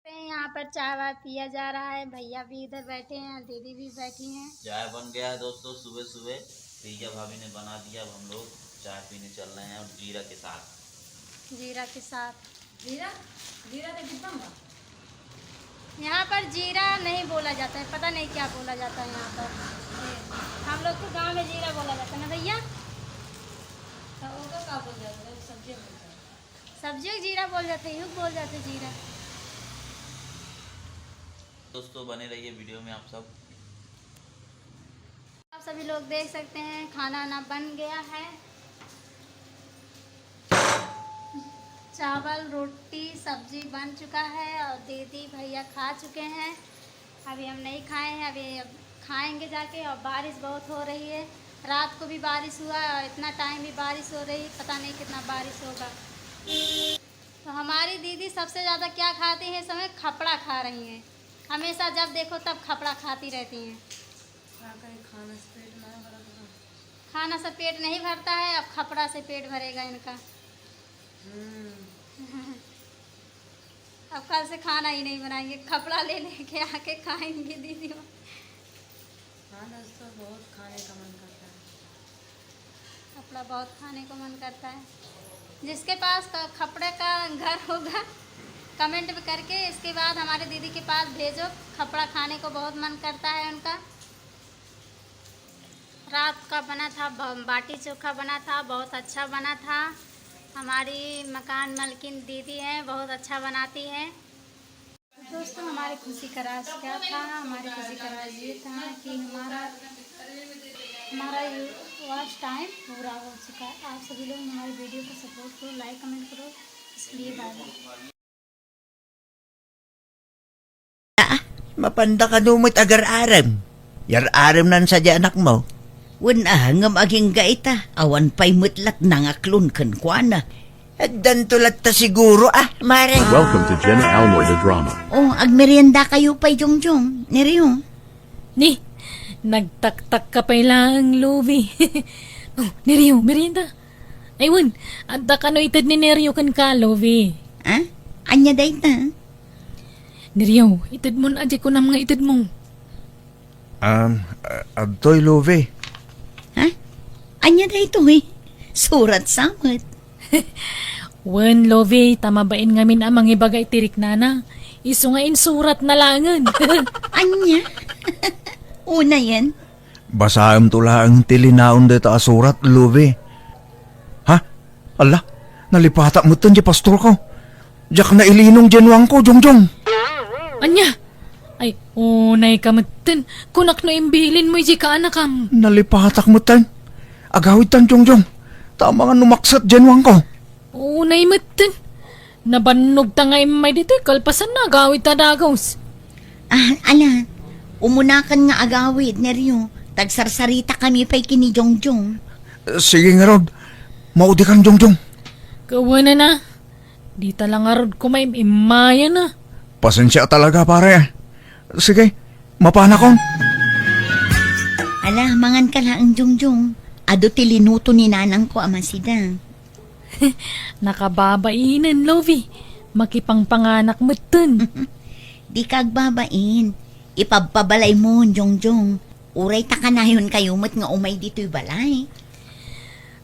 पे यहाँ पर चाय वाय पिया जा रहा है। भैया भी इधर बैठे हैं, दीदी भी बैठी हैं। चाय बन गया है दोस्तों, सुबह सुबह प्रिया भाभी ने बना दिया। अब हम लोग चाय पीने चल रहे हैं और जीरा के साथ। जीरा के साथ। जीरा? जीरा तो डिब्बा में। यहाँ पर जीरा नहीं बोला जाता है, पता नहीं क्या बोला जाता है यहाँ पर। हम लोग के गांव में जीरा बोला जाता है ना भैया? तो ओका का बोल जाता है? सब्जी में बोलता है। सब्जी जीरा बोल जाते हैं, यूं बोल जाते हैं जीरा। दोस्तों, बने रहिए वीडियो में आप सब। आप सभी लोग देख सकते हैं, खाना ना बन गया है। चावल, रोटी, सब्जी बन चुका है और दीदी, भैया खा चुके हैं। अभी हम नहीं खाए हैं, अभी अब खाएंगे जाके। और बारिश बहुत हो रही है, रात को भी बारिश हुआ और इतना टाइम भी बारिश हो रही, पता नहीं कितना बारिश होगा। तो हमारी दीदी सबसे ज़्यादा क्या खाती हैं इस समय? खपड़ा खा रही हैं। हमेशा जब देखो तब खपड़ा खाती रहती हैं। क्या करें, खाना से पेट नहीं भरता। खाना से पेट नहीं भरता है, अब खपड़ा से पेट भरेगा इनका। हम्म। अब कल से खाना ही नहीं बनाएंगे, खपड़ा ले लेके आके खाएंगे दीदी। हाँ दोस्तों, बहुत खाने का मन करता है। खपड़ा बहुत खाने को मन करता है। जिसके पास क-, खपड़े का घर होगा, कमेंट में करके इसके बाद हमारे दीदी के पास भेजो। खपड़ा खाने को बहुत मन करता है उनका। रात का बना था ब-, बाटी चोखा बना था, बहुत अच्छा बना था। हमारी मकान मालकिन दीदी हैं, बहुत अच्छा बनाती हैं। दोस्तों, हमारी खुशी का राज क्या था? हमारी खुशी का राज ये था कि हमारा, हमारा ये वॉच टाइम पूरा हो चुका है। आप सभी लोग हमारी वीडियो को सपोर्ट करो, लाइक कमेंट करो, इसलिए bye bye. Ah, mapanda kano met agar-arem. Yar-arem nan sadi anakmo. Wen a, ngem agingga ita, awan pay met latna nga klon kenkuana. Addanto latta siguro, ah, mare. Welcome to Jenna Almoy the Drama. Oh, agmerienda kayo pay, Jongjong. Nerio. Ni, nagtaktak ka pay laeng, Lovi. Oh, Nerio, merienda. Ay, wen, adda kano ited ni Nerio kenka, Lovi. Ah? Ania dayta? Nerio, itedmon, adi kunam nga itedmo. Um, a-, adtoy, Lovi. Ha? Ania daytoy? Surat sa met. Wen, Lovi, ta mabain ngamin a mangibaga iti riknana. Isu nga insuratna laengen. Ania? Unayen? Basaemto laeng ti linaon dayta a surat, Lovi. Ha? Alla, nalipatak metten ti pastorko. Diak nailinong diay nuangko, Jongjong. Ania? Ay, unay ka metten. Kunak no imbilinmo iti kaanakam. Nalipatak metten. Agawidtan, Jongjong. Ta amangan no makset diay nuangko. Unay metten. Nabannogta nga immay ditoy kalpasanna, agawidta dagus. Ah, ala, umunakan nga agawid, Nerio. Tagsarsaritakami pay ken ni Jongjong. Sige ngarud, maudikan, Jongjong. Kawanana, dita la ngarud koma im-, immayana. Pasensia talaga, pare. Sige, mapanakon. Ala, mangan ka laeng, Jongjong. Adu ti linuto ni nanangko a masida. Nakababainen, Lovi. Makipangpanganak metten. Dika agbabain. Ipabpabalaymo, Jongjong. Uray ta kanayon kayo met nga umay ditoy balay.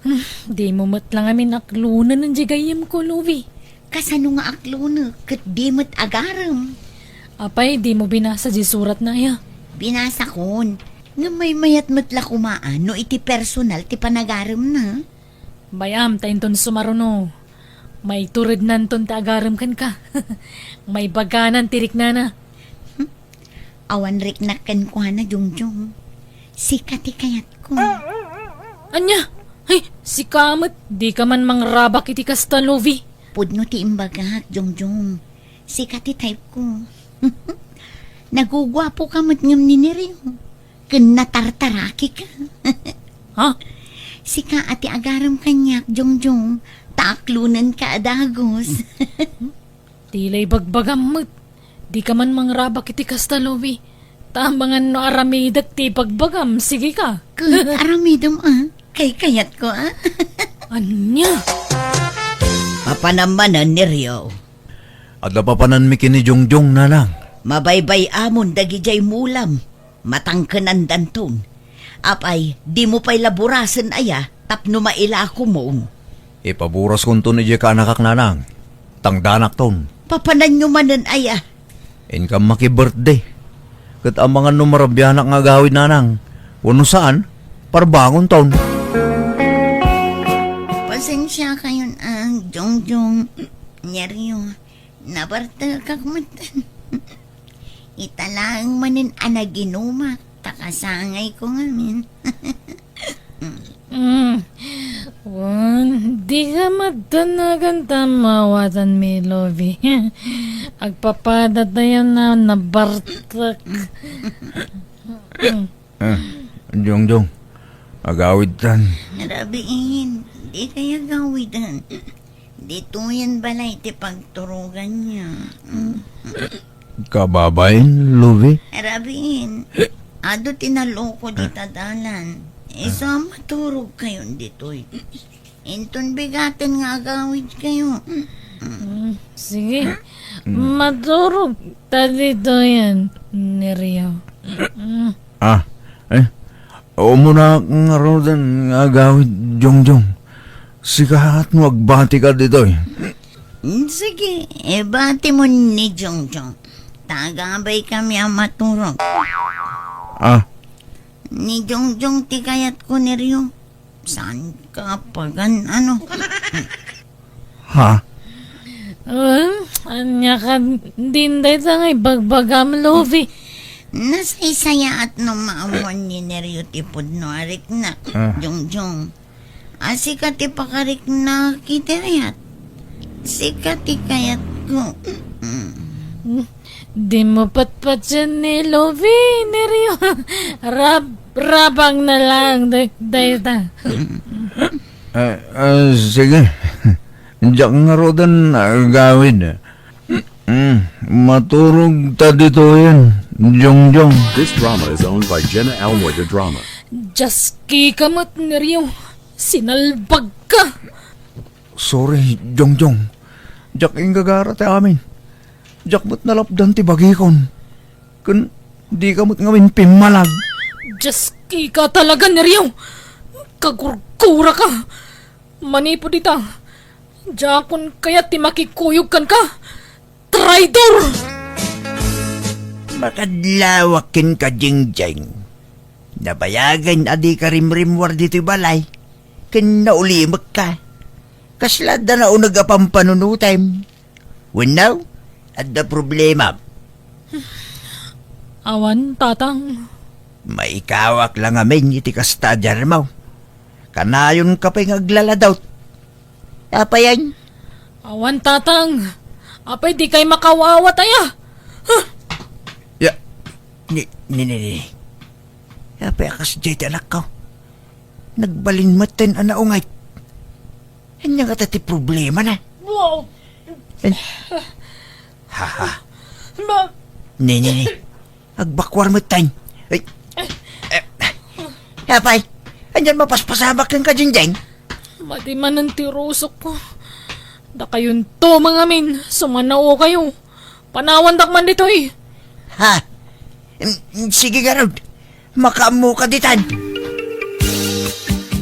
Hmm, dimo met la ngamin aklonen diay gayyemko, Lovi. Kasano nga aklonek ket di met agarem? Apay, dimo binasa diay suratna aya? Binasakon. Ngem maymayat met la koma a no iti personal ti panagaremna. Bay-am ta inton sumaruno, maiturednanton ti agarem kenka. Maibaganan ti riknana. Hmm? Awan riknak kenkuana, Jongjong. Sika ti kayatko. Ania? Ay, sika met, dika man mangrabak iti kasta, Lovie. Pudno ti imbagak, Jongjong. Sika ti type ko. Naguguapoka met ngem ni Nerio. Ken natartarakika. Ha? Sika a ti agarem kaniak, Jongjong, ta aklonenka a dagus. Ti la ibagbagam met. Dika man mangrabak iti kasta, Lovie. Ta amangan no aramidek ti ibagbagam, sige ka. Ket aramidem, a? Kaykayatko, a? Ania? Papanam manen, Nerio. Adda papananmi ken ni Jongjong, nanang. Mabaybay-amon dagidiay mulam. Matangkenandanton. Apay, dimo pay la burasen aya tapno mailakomon? Ipaburaskonton idiay kaanakak, nanang. Tangdanakton. Papananyo manen aya? Inkam maki-birthday. Ket amangan no marabianak nga agawid, nanang. Wenno saan, parbangonton. Pasensiakayon, a, Jongjong, Nerio. Nabartekak met. Ita laeng manen a naginumak, ta kasangayko ngamin. Mm. Wen, dika madanagan ta maawatanmi, Lovie. Agpapadatayon a nabartek. Mm. Eh, Jongjong, agawidtan. Rabiin, dikay agawiden. Ditoyen balay ti pagturoganyo. Kababain, Lovie? Rabiin, adu ti naloko dita dalan. Isu a maturogkayon ditoy. Inton bigaten nga agawidkayo. Mm, sige. Mm. Maturog ta ditoyen, Nerio. Mm. Ah, eh, umuna ngaruden nga agawid, Jongjong. Sika no agbatika ditoy. Mm, sige, ibati mo ni Jongjong. Ta agabay kami a maturog. Ah. Ni Jongjong ti kayatko, Nerio. Saan ka pagan, ano? Ha? Um, ania ka, din dayta nga ibagbagam, Lovie? Nasaysayaat no maammoan ni Nerio ti pudno a riknak, ah. Jongjong. A, sika ti pakariknak iti ayat. Sika ti kayatko. Mm. Dimo patpatien ni Lovie, Nerio. Rab-, rabang na lang, day-, dayta. Eh, eh, sige. Diak ngaruden agawid. Mm, maturog ta ditoyen, Jongjong. This drama is owned by Jenna Almoy de Drama. Dios, kika met, Nerio. Sinalbag ka. Sorry, Jongjong. Diak inggagara ti amin. Diak met nalapdan ti bagikon. Ken dika met ngamin pimmalag. Dios, kika talaga, Nerio. Kagurgura ka. Manipud ita, diakon kayat ti makikuyog kenka. Traidor! Makadlawak kenka, Jingjing. Nabayagen a dika rimrimmuar ditoy balay, ken naulimekka. Kasla adda nauneg a pampanunotem. Wenno, adda problema? Awan, Tatang. Maikawak la ngamin iti kasta a diarmo. Kanayonka pay nga aglaladot. Apayen? Awan, Tatang. Apay dikay makaw-awat aya? Huh! Ya, ni, ni, ni, ni. Apay a kasdiay ti anakko? Nagbalin metten a naungay. Ania ngata ti problemana? Wow! Eh. Ha, ha. Ma- Ni, ni, ni. Agbakuar metten. Ay. Eh. Apay, anian mapaspasamak kenka, Jingjing? Madi manen ti rusokko. Dakayonto mangamin, sumanaokayo. Panawandak man ditoy. Ha? Mm, sige garud. Makaammoka ditan.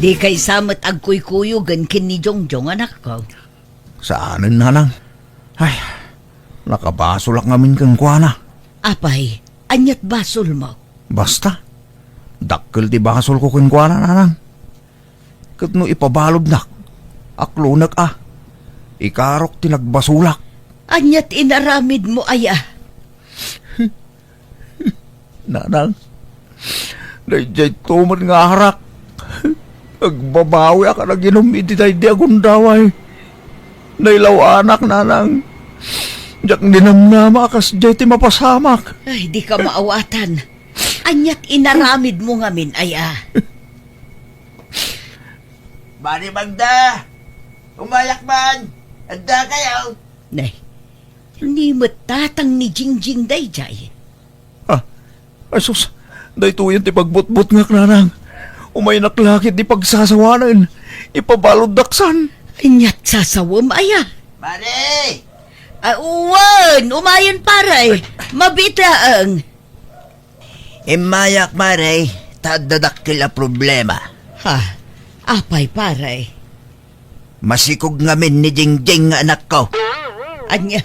Dikay sa met agkuykuyogen ken ni Jongjong, anakko. Saanen, nanang. Ay, nakabasolak ngamin kenkuana. Apay, aniat basolmo? Basta, Dakkel ti basolko kenkuana, nanang. Ket no ipabaludnak, aklonek a. Ikarok ti nagbasolak. Ania ti inaramidmo aya? Nanang, daydiay to met nga arak. Agbabawiak a naginum iti daydi a gundaway. Nailawanak, nanang. Diak ninamnama a kasdiay ti mapasamak. Ay, dika maawatan. Ania ti inaramidmo ngamin aya? Mari Magda! Umayak man! Adda kayo! Nay, ni met tatang ni Jingjing daydiay. Ah, ay sus, daytoyen ti pagbutbutngak, nanang. Umaynak la ket di pagsasawanen. Ipabaluddak san. Aniat sasawem aya? Mare! Ah, wen, umayen, pare. Mabiit laeng. Immayak, mare, ta adda dakkel a problema. Ha? Apay, pare? Masikog ngamin ni Jingjing nga anakko. Ania?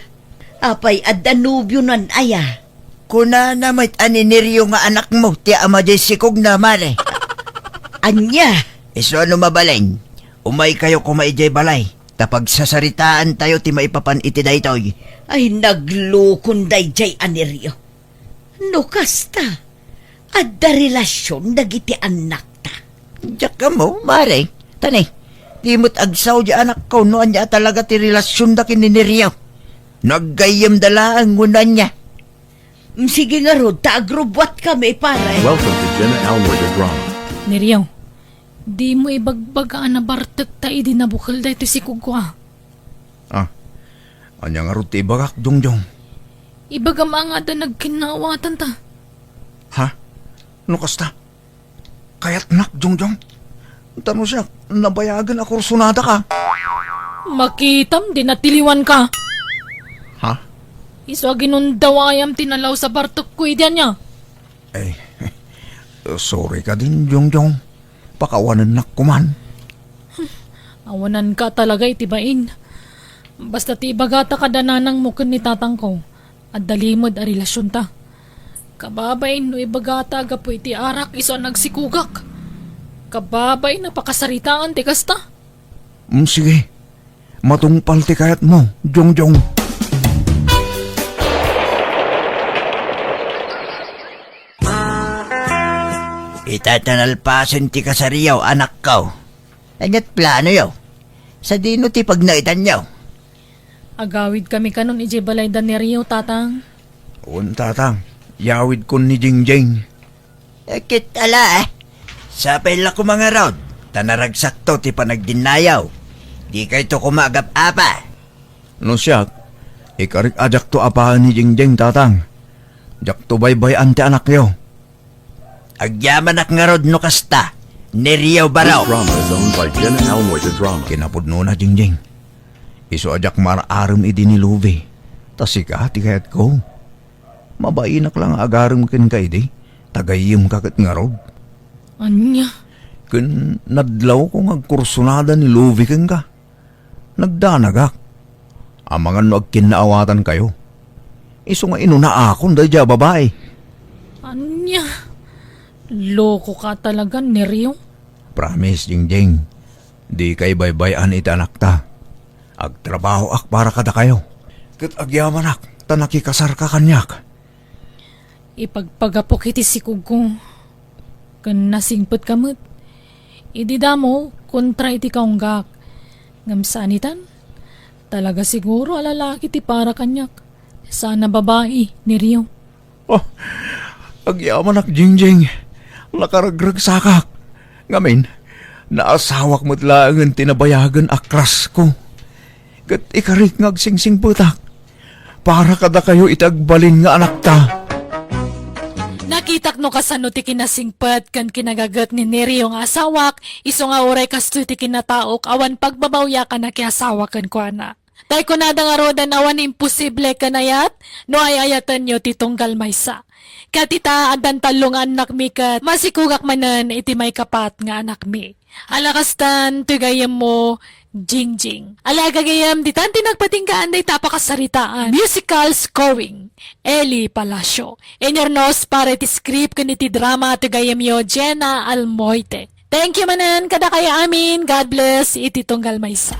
Apay, adda nobionan aya? Kunana met a ni Nerio nga anakmo ti ama diay sikogna, mare. Ania? Isu a no mabalin, umaykayo koma idiay balay, ta pagsasaritaantayo ti maipapan iti daytoy. Ay, naglukon daydiay a Nerio. No kasta, adda relasion dagiti annakta. Diak ammo, mare. Tani, di met agsao di anakko no ania talaga ti relasionda ken ni Nerio. No aggayyemda laeng wenno ania. Mm, sige ngarud, ta agrubbuatkami, pare. Welcome to Jenna Almoy the Drama. Nerio, dimo ibagbaga a nabartekta idi nabukel daytoy sikogko a. Ah, ania ngarud ti ibagak, Jongjong? Ibagam a nga adda nagkinnaawatanta. Ha? No kasta? Kayatnak, Jongjong? Ta no siak, nabayagen a kursunadaka. Makitam, di natiliwanka. Ha? Isu a ginundawayam ti nalaus a bartekko idi ania. Ay, sorry kadin, Jongjong. Pakawanennak koman. Awananka talaga iti bain. Basta ti ibagata kada nanangmo ken ni tatangko, adda limed a relasionta. Kababain no ibagata a gapu iti arak isu a nagsikogak. Kababain a pakasaritaan ti kasta. Mm, sige. Matungpal ti kayatmo, Jongjong. Ita ta nalpasen ti kasariyo, anakko. Aniat planoyo? Sadino ti pagnaetanyo? Agawidkami kanon idiay balay da Nerio, tatang. Wen, tatang. Yawidkon ni Jingjing. Eh, ket ala, eh. Sapay la koma ngarud, ta naragsakto ti panagdinnayaw. Dikayto koma agap-apa. No siak, ikarik a diakto apaen ni Jingjing, tatang. Diakto baybay-an ti anakyo. Agyamanak ngarud no kasta, Nerio Barao. This drama is owned by Jen Almoy the Drama. Kinapudnona, Jingjing. Isu a diak mar-arem idi ni Luvi. Ta sika ti kayatko. Mabainak la nga agarem kenka idi, ta gayyemka ket ngarud. Ania? Ken nadlawko nga agkursunada ni Luvi kenka. Nagdanagak. Amangan no agkinnaawatankayo. Isu nga inunaakon daydiay a babai. Ania? Lokoka talaga, Nerio. Promise, Jingjing. Dikay baybay-an iti anakta. Agtrabahoak para kadakayo. Ket agyamanak ta nakikasarka kaniak. Ipagpagapok iti sikogko. Ken nasingpetka met. Idi damo, kontra iti kaunggak. Ngem sanitan, talaga siguro a lalaki ti para kaniak. Saan a babai, Nerio. Oh, agyamanak, Jingjing. Nakaragragsakak. Ngamin, naasawak met laengen ti nabayagen a crush ko. Ket ikarik nga agsingsingpetak para kadakayo iti agbalin nga anakta. Nakitak no kasano ti kinasingpet ken kinagaget ni Nerio nga asawak, isu nga uray kastoy ti kinataok awan pagbabawiakan a kiasawa kenkuana. Tay kunada ngaruden awan imposible ken ayat no ay-ayatenyo ti tunggal maysa. Ket ita, addan tallo nga annakmi ket masikogak manen iti maikapat nga anakmi. Ala kastan, ti gayyemmo, Jingjing. Ala gagayem, ditan ti nagpatinggaan dayta a pakasaritaan. Musical scoring, Eli Palacio. Inyurnos para iti script ken iti drama ti gayyemyo, Jenna Almoite. Thank you manen kadakayo amin. God bless iti tunggal maysa.